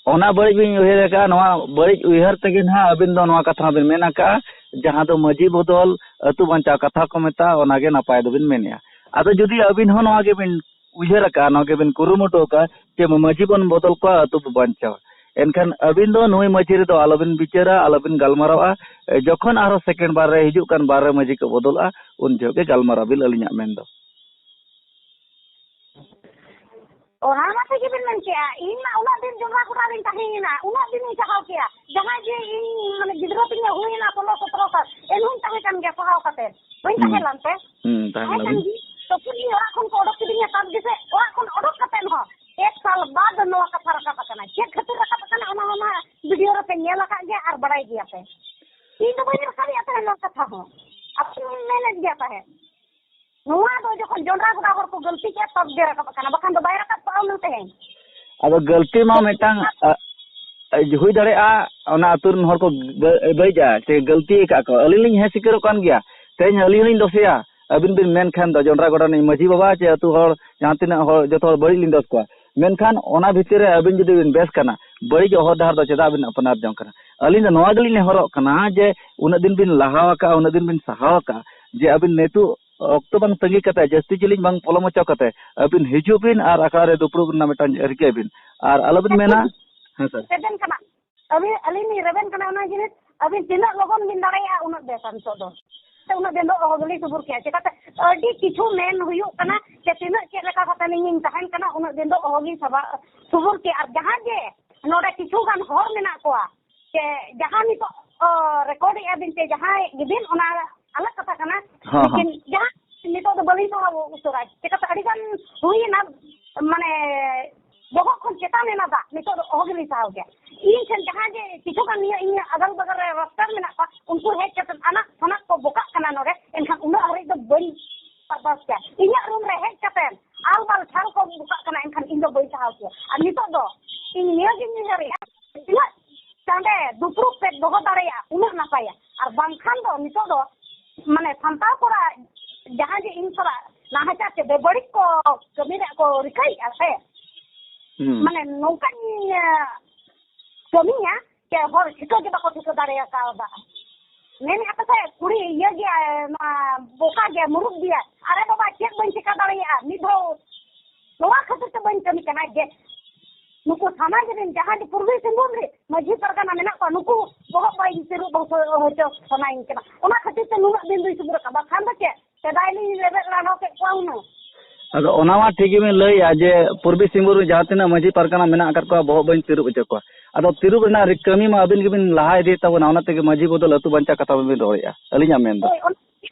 ᱚᱱᱟ ᱵᱟᱹᱲᱤᱡ ᱵᱤᱱ ᱩᱭᱦᱟᱹᱨ ᱟᱠᱟᱫᱼᱟ᱾ ᱱᱚᱣᱟ ᱵᱟᱹᱲᱤᱡ ᱩᱭᱦᱟᱹᱨ ᱛᱮᱜᱮ ᱱᱟᱦᱟᱜ ᱟᱹᱵᱤᱱ ᱫᱚ ᱱᱚᱣᱟ ᱠᱟᱛᱷᱟ ᱦᱚᱸ ᱵᱤᱱ ᱢᱮᱱ ᱟᱠᱟᱫᱼᱟ, ᱡᱟᱦᱟᱸ ᱫᱚ ᱢᱟᱹᱡᱷᱤ ᱵᱚᱫᱚᱞ ᱟᱹᱛᱩ ᱵᱟᱧᱪᱟᱣ ᱠᱟᱛᱷᱟ ᱠᱚ ᱢᱮᱛᱟᱜᱼᱟ, ᱚᱱᱟᱜᱮ ᱱᱟᱯᱟᱭ ᱫᱚᱵᱤᱱ ᱢᱮᱱᱮᱫᱼᱟ᱾ ᱟᱫᱚ ᱡᱩᱫᱤ ᱟᱹᱵᱤᱱ ᱦᱚᱸ ᱱᱚᱣᱟ ᱜᱮᱵᱤᱱ ᱩᱭᱦᱟᱹᱨ ᱟᱠᱟᱫᱼᱟ, ᱱᱚᱣᱟ ᱜᱮᱵᱤᱱ ᱠᱩᱨᱩᱢᱩᱴᱩ ᱟᱠᱟᱫᱼᱟ ᱡᱮ ᱢᱟᱹᱡᱷᱤ ᱵᱚᱱ ᱵᱚᱫᱚᱞ ᱠᱚᱣᱟ, ᱟᱹᱛᱩ ᱵᱚ ᱵᱟᱧᱪᱟᱣᱟ, ᱮᱱᱠᱷᱟᱱ ᱟᱹᱵᱤᱱ ᱫᱚ ᱱᱩᱭ ᱢᱟᱹᱡᱷᱤ ᱨᱮᱫᱚ ᱟᱞᱚᱵᱤᱱ ᱵᱤᱪᱟᱹᱨᱟ, ᱟᱞᱚᱵᱤᱱ ᱜᱟᱞᱢᱟᱨᱟᱣᱟ᱾ ᱮ, ᱡᱚᱠᱷᱚᱱ ᱟᱨᱦᱚᱸ ᱥᱮᱠᱮᱱᱰ ᱵᱟᱨ ᱨᱮ ᱦᱤᱡᱩᱜ ᱠᱟᱱ, ᱵᱟᱨ ᱨᱮ ᱢᱟᱹᱡᱷᱤ ᱠᱚ ᱵᱚᱫᱚᱞᱚᱜᱼᱟ, ᱩᱱ ᱡᱚᱦᱚᱜ ᱜᱮ ᱜᱟᱞᱢᱟᱨᱟᱣ ᱵᱤᱱ, ᱟᱹᱞᱤᱧᱟᱜ ᱢᱮᱱ ᱫᱚ᱾ ᱚᱱᱟ ᱢᱟ ᱴᱷᱤᱠ ᱜᱮᱵᱤᱱ ᱢᱮᱱ ᱠᱮᱜᱼᱟ, ᱤᱧ ᱢᱟ ᱩᱱᱟᱹᱜ ᱫᱤᱱ ᱡᱚᱱᱰᱨᱟ ᱜᱚᱰᱟ ᱨᱤᱧ ᱛᱟᱦᱮᱸᱭᱮᱱᱟ, ᱩᱱᱟᱹᱜ ᱫᱤᱱᱤᱧ ᱥᱟᱦᱟᱣ ᱠᱮᱜᱼᱟ, ᱡᱟᱦᱟᱸᱭ ᱡᱮ ᱤᱧ ᱢᱟᱱᱮ ᱜᱤᱫᱽᱨᱟᱹ ᱛᱤᱧ ᱦᱩᱭᱮᱱᱟ ᱥᱳᱞᱳ ᱥᱚᱛᱨᱚ ᱥᱟᱞ, ᱮᱱᱦᱚᱸᱧ ᱛᱟᱦᱮᱸ ᱠᱟᱱ ᱜᱮᱭᱟ ᱥᱟᱦᱟᱣ ᱠᱟᱛᱮ, ᱵᱟᱹᱧ ᱦᱩᱸ᱾ ᱛᱟᱦᱮᱸ ᱞᱮᱱ ᱛᱮ? ᱦᱩᱸ, ᱛᱟᱦᱮᱸ ᱛᱟᱦᱮᱸ ᱠᱟᱱ ᱞᱮᱱᱟᱵᱤᱱ᱾ ᱜᱮ᱾ ᱛᱚᱠᱷᱚᱱ ᱤᱧ ᱚᱲᱟᱜ ᱠᱷᱚᱱ ᱠᱚ ᱚᱰᱚᱠ ᱠᱤᱫᱤᱧᱟ, ᱛᱟᱨ ᱡᱮᱥᱮ ᱚᱲᱟᱜ ᱠᱷᱚᱱ ᱚᱰᱚᱠ ᱠᱟᱛᱮ ᱦᱚᱸ ᱮᱠ ᱥᱟᱞ ᱵᱟᱫ ᱱᱚᱣᱟ ᱠᱟᱛᱷᱟ ᱨᱟᱠᱟᱵ ᱟᱠᱟᱱᱟ᱾ ᱪᱮᱫ ᱠᱷᱟᱹᱛᱤᱨ ᱨᱟᱠᱟᱵ ᱟᱠᱟᱱᱟ, ᱚᱱᱟ ᱢᱟ ᱵᱷᱤᱰᱤᱭᱳ ᱨᱮᱯᱮ ᱧᱮᱞ ᱟᱠᱟᱫ ᱜᱮᱭᱟ ᱟᱨ ᱵᱟᱲᱟᱭ ᱜᱮᱭᱟ ᱯᱮ᱾ ᱤᱧ ᱫᱚ ᱵᱟᱹᱧ ᱨᱟᱠᱟᱵᱮᱫᱼᱟ ᱛᱟᱦᱮᱸᱫ ᱱᱚᱣᱟ ᱠᱟᱛᱷᱟ ᱦᱚᱸ, ᱟᱯᱮ ᱢᱮᱱᱮᱫ ᱜᱮᱭᱟ ᱛᱟᱦᱮᱸᱫ᱾ ᱱᱚᱣᱟ ᱫᱚ ᱡᱚᱠᱷᱚᱱ ᱡᱚᱱᱰᱨᱟ ᱜᱚᱰᱟ ᱦᱚᱲ ᱠᱚ ᱜᱟᱹᱞᱛᱤ ᱠᱮᱫᱼᱟ, ᱛᱚᱵ ᱜᱮ ᱨᱟᱠᱟᱵ ᱟᱠᱟᱱᱟ, ᱵᱟᱠᱷᱟᱱ ᱫᱚ ᱵᱟᱭ ᱨᱟᱠᱟᱵ ᱠᱚᱜᱼᱟ ᱩᱱᱟᱹᱜ ᱛᱮᱦᱮᱧ᱾ ᱟᱫᱚ ᱜᱟᱹᱞᱛᱤ ᱢᱟ ᱢᱤᱫᱴᱟᱝ, ᱟ, ᱦᱩᱭ ᱫᱟᱲᱮᱭᱟᱜᱼᱟ, ᱚᱱᱟ ᱟᱹᱛᱩ ᱨᱮᱱ ᱦᱚᱲ ᱠᱚ ᱵᱟᱹ-, ᱵᱟᱹᱲᱤᱡᱼᱟ, ᱪᱮ ᱜᱟᱹᱞᱛᱤ ᱟᱠᱟᱫ ᱠᱚ, ᱟᱹᱞᱤᱧ ᱞᱤᱧ ᱦᱮᱸ ᱥᱤᱠᱟᱹᱨᱚᱜ ᱠᱟᱱ ᱜᱮᱭᱟ᱾ ᱛᱮᱦᱮᱧ ᱟᱹᱞᱤᱧ ᱦᱚᱸᱞᱤᱧ ᱫᱳᱥᱮᱭᱟ, ᱟᱹᱵᱤᱱ ᱵᱤᱱ ᱢᱮᱱ ᱠᱷᱟᱱ ᱫᱚ ᱡᱚᱱᱰᱨᱟ ᱜᱚᱰᱟ ᱨᱤᱱᱤᱡ ᱢᱟᱹᱡᱷᱤ ᱵᱟᱵᱟ ᱪᱮ ᱟᱹᱛᱩ ᱦᱚᱲ, ᱡᱟᱦᱟᱸ ᱛᱤᱱᱟᱹᱜ ᱦᱚᱲ, ᱡᱚᱛᱚ ᱦᱚᱲ ᱵᱟᱹᱲᱤᱡ ᱞᱤᱧ ᱫᱳᱥ ᱠᱚᱣᱟ᱾ ᱢᱮᱱᱠᱷᱟᱱ ᱚᱱᱟ ᱵᱷᱤᱛᱤᱨ ᱨᱮ ᱟᱹᱵᱤᱱ ᱡᱩᱫᱤ ᱵᱤᱱ ᱵᱮᱥ ᱠᱟᱱᱟ, ᱵᱟᱹᱲᱤᱡ ᱦᱚᱨ ᱰᱟᱦᱟᱨ ᱫᱚ ᱪᱮᱫᱟᱜ ᱵᱤᱱ ᱟᱯᱱᱟᱨ ᱡᱚᱝ ᱠᱟᱱᱟ? ᱟᱹᱞᱤᱧ ᱫᱚ ᱱᱚᱣᱟ ᱜᱮᱞᱤᱧ ᱱᱮᱦᱚᱨᱚᱜ ᱠᱟᱱᱟ ᱡᱮ ᱩᱱᱟᱹᱜ ᱫᱤᱱ ᱵᱤᱱ ᱞᱟᱦᱟ ᱟᱠᱟᱫᱼᱟ, ᱩᱱᱟᱹᱜ ᱫᱤᱱ ᱵᱤᱱ ᱥᱟᱦᱟᱣ ᱟᱠᱟᱫᱼᱟ, ᱡᱮ ᱟᱹᱵᱤᱱ ᱱᱤᱛᱚᱜ ᱚᱠᱛᱚ ᱵᱟᱝ ᱛᱟᱺᱜᱤ ᱠᱟᱛᱮ, ᱡᱟᱹᱥᱛᱤ ᱡᱤᱞᱤᱧ ᱵᱟᱝ ᱯᱚᱞᱚᱢ ᱦᱚᱪᱚ ᱠᱟᱛᱮ ᱟᱹᱵᱤᱱ ᱦᱤᱡᱩᱜ ᱵᱤᱱ ᱟᱨ ᱟᱠᱷᱲᱟ ᱨᱮ ᱫᱩᱯᱲᱩᱵ ᱨᱮᱱᱟᱜ ᱢᱤᱫᱴᱟᱝ ᱨᱤᱠᱟᱹᱭ ᱵᱤᱱ᱾ ᱟᱨ ᱟᱞᱚᱵᱤᱱ ᱢᱮᱱᱟ, ᱦᱮᱸ ᱥᱮ᱾ ᱨᱮᱵᱮᱱ ᱠᱟᱱᱟ, ᱟᱹᱵᱤᱱ, ᱟᱹᱞᱤᱧ ᱞᱤᱧ ᱨᱮᱵᱮᱱ ᱠᱟᱱᱟ ᱚᱱᱟ ᱡᱤᱱᱤᱥ, ᱟᱹᱵᱤᱱ ᱛᱤᱱᱟᱹᱜ ᱞᱚᱜᱚᱱ ᱵᱤᱱ ᱫᱟᱲᱮᱭᱟᱜᱼᱟ ᱩᱱᱟᱹᱜ ᱵᱮᱥᱟ ᱱᱤᱛᱚᱜ ᱫᱚ᱾ ᱥᱮ ᱩᱱᱟᱹᱜ ᱫᱤᱱ ᱫᱚ ᱚᱦᱚ ᱜᱮᱞᱤᱧ ᱥᱩᱵᱩᱨ ᱠᱮᱭᱟ᱾ ᱪᱮᱠᱟᱛᱮ ᱟᱹᱰᱤ ᱠᱤᱪᱷᱩ ᱢᱮᱱ ᱦᱩᱭᱩᱜ ᱠᱟᱱᱟ ᱡᱮ ᱛᱤᱱᱟᱹᱜ ᱪᱮᱫ ᱞᱮᱠᱟ ᱠᱟᱛᱮ ᱤᱧᱤᱧ ᱛᱟᱦᱮᱱ ᱠᱟᱱᱟ, ᱩᱱᱟᱹᱜ ᱫᱤᱱ ᱫᱚ ᱚᱦᱚ ᱜᱮᱧ ᱥᱟᱵᱟ-, ᱥᱩᱵᱩᱨ ᱠᱮᱭᱟ᱾ ᱟᱨ ᱡᱟᱦᱟᱸ ᱡᱮ ᱱᱚᱰᱮ ᱠᱤᱪᱷᱩ ᱜᱟᱱ ᱦᱚᱲ ᱢᱮᱱᱟᱜ ᱠᱚᱣᱟ, ᱥᱮ ᱡᱟᱦᱟᱸ ᱱᱤᱛᱚᱜ, ᱚ, ᱨᱮᱠᱚᱨᱰ ᱮᱫᱼᱟ ᱵᱤᱱ ᱥᱮ ᱡᱟᱦᱟᱸᱭ ᱜᱮᱵᱤᱱ, ᱚᱱᱟ ᱟᱞᱟᱜᱽ ᱠᱟᱛᱷᱟ ᱠᱟᱱᱟ᱾ ᱦᱚᱸ, ᱦᱚᱸ᱾ ᱞᱮᱠᱤᱱ ᱡᱟᱦᱟᱸ ᱱᱤᱛᱚᱜ ᱫᱚ ᱵᱟᱹᱞᱤᱧ ᱯᱟᱲᱦᱟᱣ ᱩᱛᱟᱹᱨᱟ, ᱪᱤᱠᱟᱹᱛᱮ ᱟᱹᱰᱤ ᱜᱟᱱ ᱦᱩᱭᱮᱱᱟ, ᱢᱟᱱᱮ ᱵᱚᱦᱚᱜ ᱠᱷᱚᱱ ᱪᱮᱛᱟᱱ ᱮᱱᱟ ᱫᱟᱜ, ᱱᱤᱛᱚᱜ ᱫᱚ ᱚᱦᱚ ᱜᱮᱞᱤᱧ ᱥᱟᱦᱟᱣ ᱠᱮᱭᱟ᱾ ᱤᱧ ᱴᱷᱮᱱ ᱡᱟᱦᱟᱸ ᱡᱮ ᱠᱤᱪᱷᱩ ᱜᱟᱱ ᱱᱤᱭᱟᱹ ᱤᱧᱟᱹᱜ ᱟᱜᱟᱞ ᱵᱟᱜᱟᱞ ᱨᱮ ᱨᱟᱥᱛᱟ ᱢᱮᱱᱟᱜ ᱠᱚᱣᱟ, ᱩᱱᱠᱩ ᱦᱮᱡ ᱠᱟᱛᱮ ᱟᱱᱟᱜ ᱯᱷᱟᱱᱟᱜ ᱠᱚ ᱵᱚᱠᱟᱜ ᱠᱟᱱᱟ ᱱᱚᱰᱮ, ᱮᱱᱠᱷᱟᱱ ᱩᱱᱟᱹᱜ ᱦᱟᱹᱨᱤᱡ ᱫᱚ ᱵᱟᱹᱧ ᱵᱟᱨᱫᱟᱥ ᱠᱮᱭᱟ᱾ ᱤᱧᱟᱹᱜ ᱨᱩᱢ ᱨᱮ ᱦᱮᱡ ᱠᱟᱛᱮ ᱟᱞ ᱵᱟᱞ ᱪᱷᱟᱞ ᱠᱚ ᱵᱚᱠᱟᱜ ᱠᱟᱱᱟ, ᱮᱱᱠᱷᱟᱱ ᱤᱧ ᱫᱚ ᱵᱟᱹᱧ ᱥᱟᱦᱟᱣ ᱠᱮᱭᱟ᱾ ᱟᱨ ᱱᱤᱛᱚᱜ ᱫᱚ ᱤᱧ ᱱᱤᱭᱟᱹ ᱜᱤᱧ ᱩᱭᱦᱟᱹᱨᱮᱜᱼᱟ, ᱛᱤᱱᱟᱹᱜ ᱪᱟᱸᱫᱮ ᱫᱩᱯᱲᱩᱵ ᱯᱮ ᱫᱚᱦᱚ ᱫᱟᱲᱮᱭᱟᱜᱼᱟ, ᱩᱱᱟᱹᱜ ᱱᱟᱯᱟᱭᱟ᱾ ᱟᱨ ᱵᱟᱝᱠᱷᱟᱱ ᱫᱚ ᱱᱤᱛᱚᱜ ᱫᱚ, ᱢᱟᱱᱮ, ᱥᱟᱱᱛᱟᱲ ᱠᱚᱲᱟ ᱡᱟᱦᱟᱸ ᱡᱮ ᱤᱧ ᱥᱟᱞᱟᱜ ᱱᱟᱦᱟᱪᱟᱨ ᱪᱮ ᱵᱮᱵᱟᱹᱲᱤᱡ ᱠᱚ ᱠᱟᱹᱢᱤ ᱨᱮᱭᱟᱜ ᱠᱚ ᱨᱤᱠᱟᱹᱭᱮᱫᱼᱟ ᱥᱮ, ᱦᱩᱸ᱾ ᱢᱟᱱᱮ, ᱱᱚᱝᱠᱟᱧ, ᱮ, ᱠᱟᱹᱢᱤᱭᱟ ᱡᱮ ᱦᱚᱲ ᱴᱷᱤᱠᱟᱹ ᱜᱮ ᱵᱟᱠᱚ ᱴᱷᱤᱠᱟᱹ ᱫᱟᱲᱮ ᱟᱠᱟᱣᱫᱟ᱾ ᱢᱮᱱᱮᱫᱼᱟ ᱠᱚ ᱥᱮ ᱠᱩᱲᱤ ᱤᱭᱟᱹ ᱜᱮᱭᱟ, ᱱᱚᱣᱟ ᱵᱚᱠᱟ ᱜᱮᱭᱟ, ᱢᱩᱨᱩᱠ ᱜᱮᱭᱟ᱾ ᱟᱨᱮ ᱵᱟᱵᱟ, ᱪᱮᱫ ᱵᱟᱹᱧ ᱪᱮᱠᱟ ᱫᱟᱲᱮᱭᱟᱜᱼᱟ, ᱢᱤᱫ ᱫᱷᱟᱣ ᱱᱚᱣᱟ ᱠᱷᱟᱹᱛᱤᱨ ᱛᱮ ᱵᱟᱹᱧ ᱠᱟᱹᱢᱤ ᱠᱟᱱᱟ ᱡᱮ ᱱᱩᱠᱩ ᱥᱟᱢᱟᱡᱽ ᱨᱮᱱ ᱡᱟᱦᱟᱸᱭ ᱜᱮ ᱯᱩᱨᱵᱤ ᱥᱤᱝᱵᱷᱩᱢ ᱨᱮ ᱢᱟᱹᱡᱷᱤ ᱯᱟᱨᱜᱟᱱᱟ ᱢᱮᱱᱟᱜ ᱠᱚᱣᱟ, ᱱᱩᱠᱩ ᱵᱚᱦᱚᱜ ᱵᱟᱹᱲᱤᱡ ᱛᱤᱨᱩᱵ ᱦᱚᱪᱚ ᱥᱟᱱᱟᱭᱤᱧ ᱠᱟᱱᱟ᱾ ᱚᱱᱟ ᱠᱷᱟᱹᱛᱤᱨ ᱛᱮ ᱱᱩᱱᱟᱹᱜ ᱫᱤᱱ ᱫᱩᱧ ᱥᱩᱢᱩᱨ ᱟᱠᱟᱫ, ᱵᱟᱠᱷᱟᱱ ᱫᱚ ᱪᱮᱫ, ᱥᱮᱫᱟᱭ ᱞᱤᱧ ᱨᱮᱵᱮᱫ ᱞᱟᱰᱷᱚ ᱠᱮᱫ ᱠᱚᱣᱟ ᱦᱩᱱᱟᱹᱝ᱾ ᱟᱫᱚ ᱚᱱᱟ ᱢᱟ ᱴᱷᱤᱠ ᱜᱮᱵᱤᱱ ᱞᱟᱹᱭᱮᱜᱼᱟ ᱡᱮ ᱯᱩᱨᱵᱤ ᱥᱤᱝᱵᱷᱩᱢ ᱨᱮ ᱡᱟᱦᱟᱸ ᱛᱤᱱᱟᱹᱜ ᱢᱟᱹᱡᱷᱤ ᱯᱟᱨᱜᱟᱱᱟ ᱢᱮᱱᱟᱜ ᱟᱠᱟᱫ ᱠᱚᱣᱟ, ᱵᱚᱦᱚᱜ ᱵᱟᱹᱧ ᱛᱤᱨᱩᱵ ᱦᱚᱪᱚ ᱠᱚᱣᱟ᱾ ᱟᱫᱚ ᱛᱤᱨᱩᱵ ᱨᱮᱱᱟᱜ ᱨᱤ-, ᱠᱟᱹᱢᱤ ᱢᱟ ᱟᱹᱵᱤᱱ ᱜᱮᱵᱤᱱ ᱞᱟᱦᱟ ᱤᱫᱤᱭᱮᱫ ᱛᱟᱵᱚᱱᱟ, ᱚᱱᱟ ᱛᱮᱜᱮ ᱢᱟᱹᱡᱷᱤ ᱵᱚᱫᱚᱞ ᱟᱹᱛᱩ ᱵᱟᱧᱪᱟᱣ ᱠᱟᱛᱷᱟ ᱵᱟᱵᱤᱱ ᱨᱚᱲᱮᱫᱼᱟ, ᱟᱹᱞᱤᱧᱟᱜ ᱢᱮᱱ ᱫᱚ᱾ ᱦᱳᱭ, ᱚᱱᱟ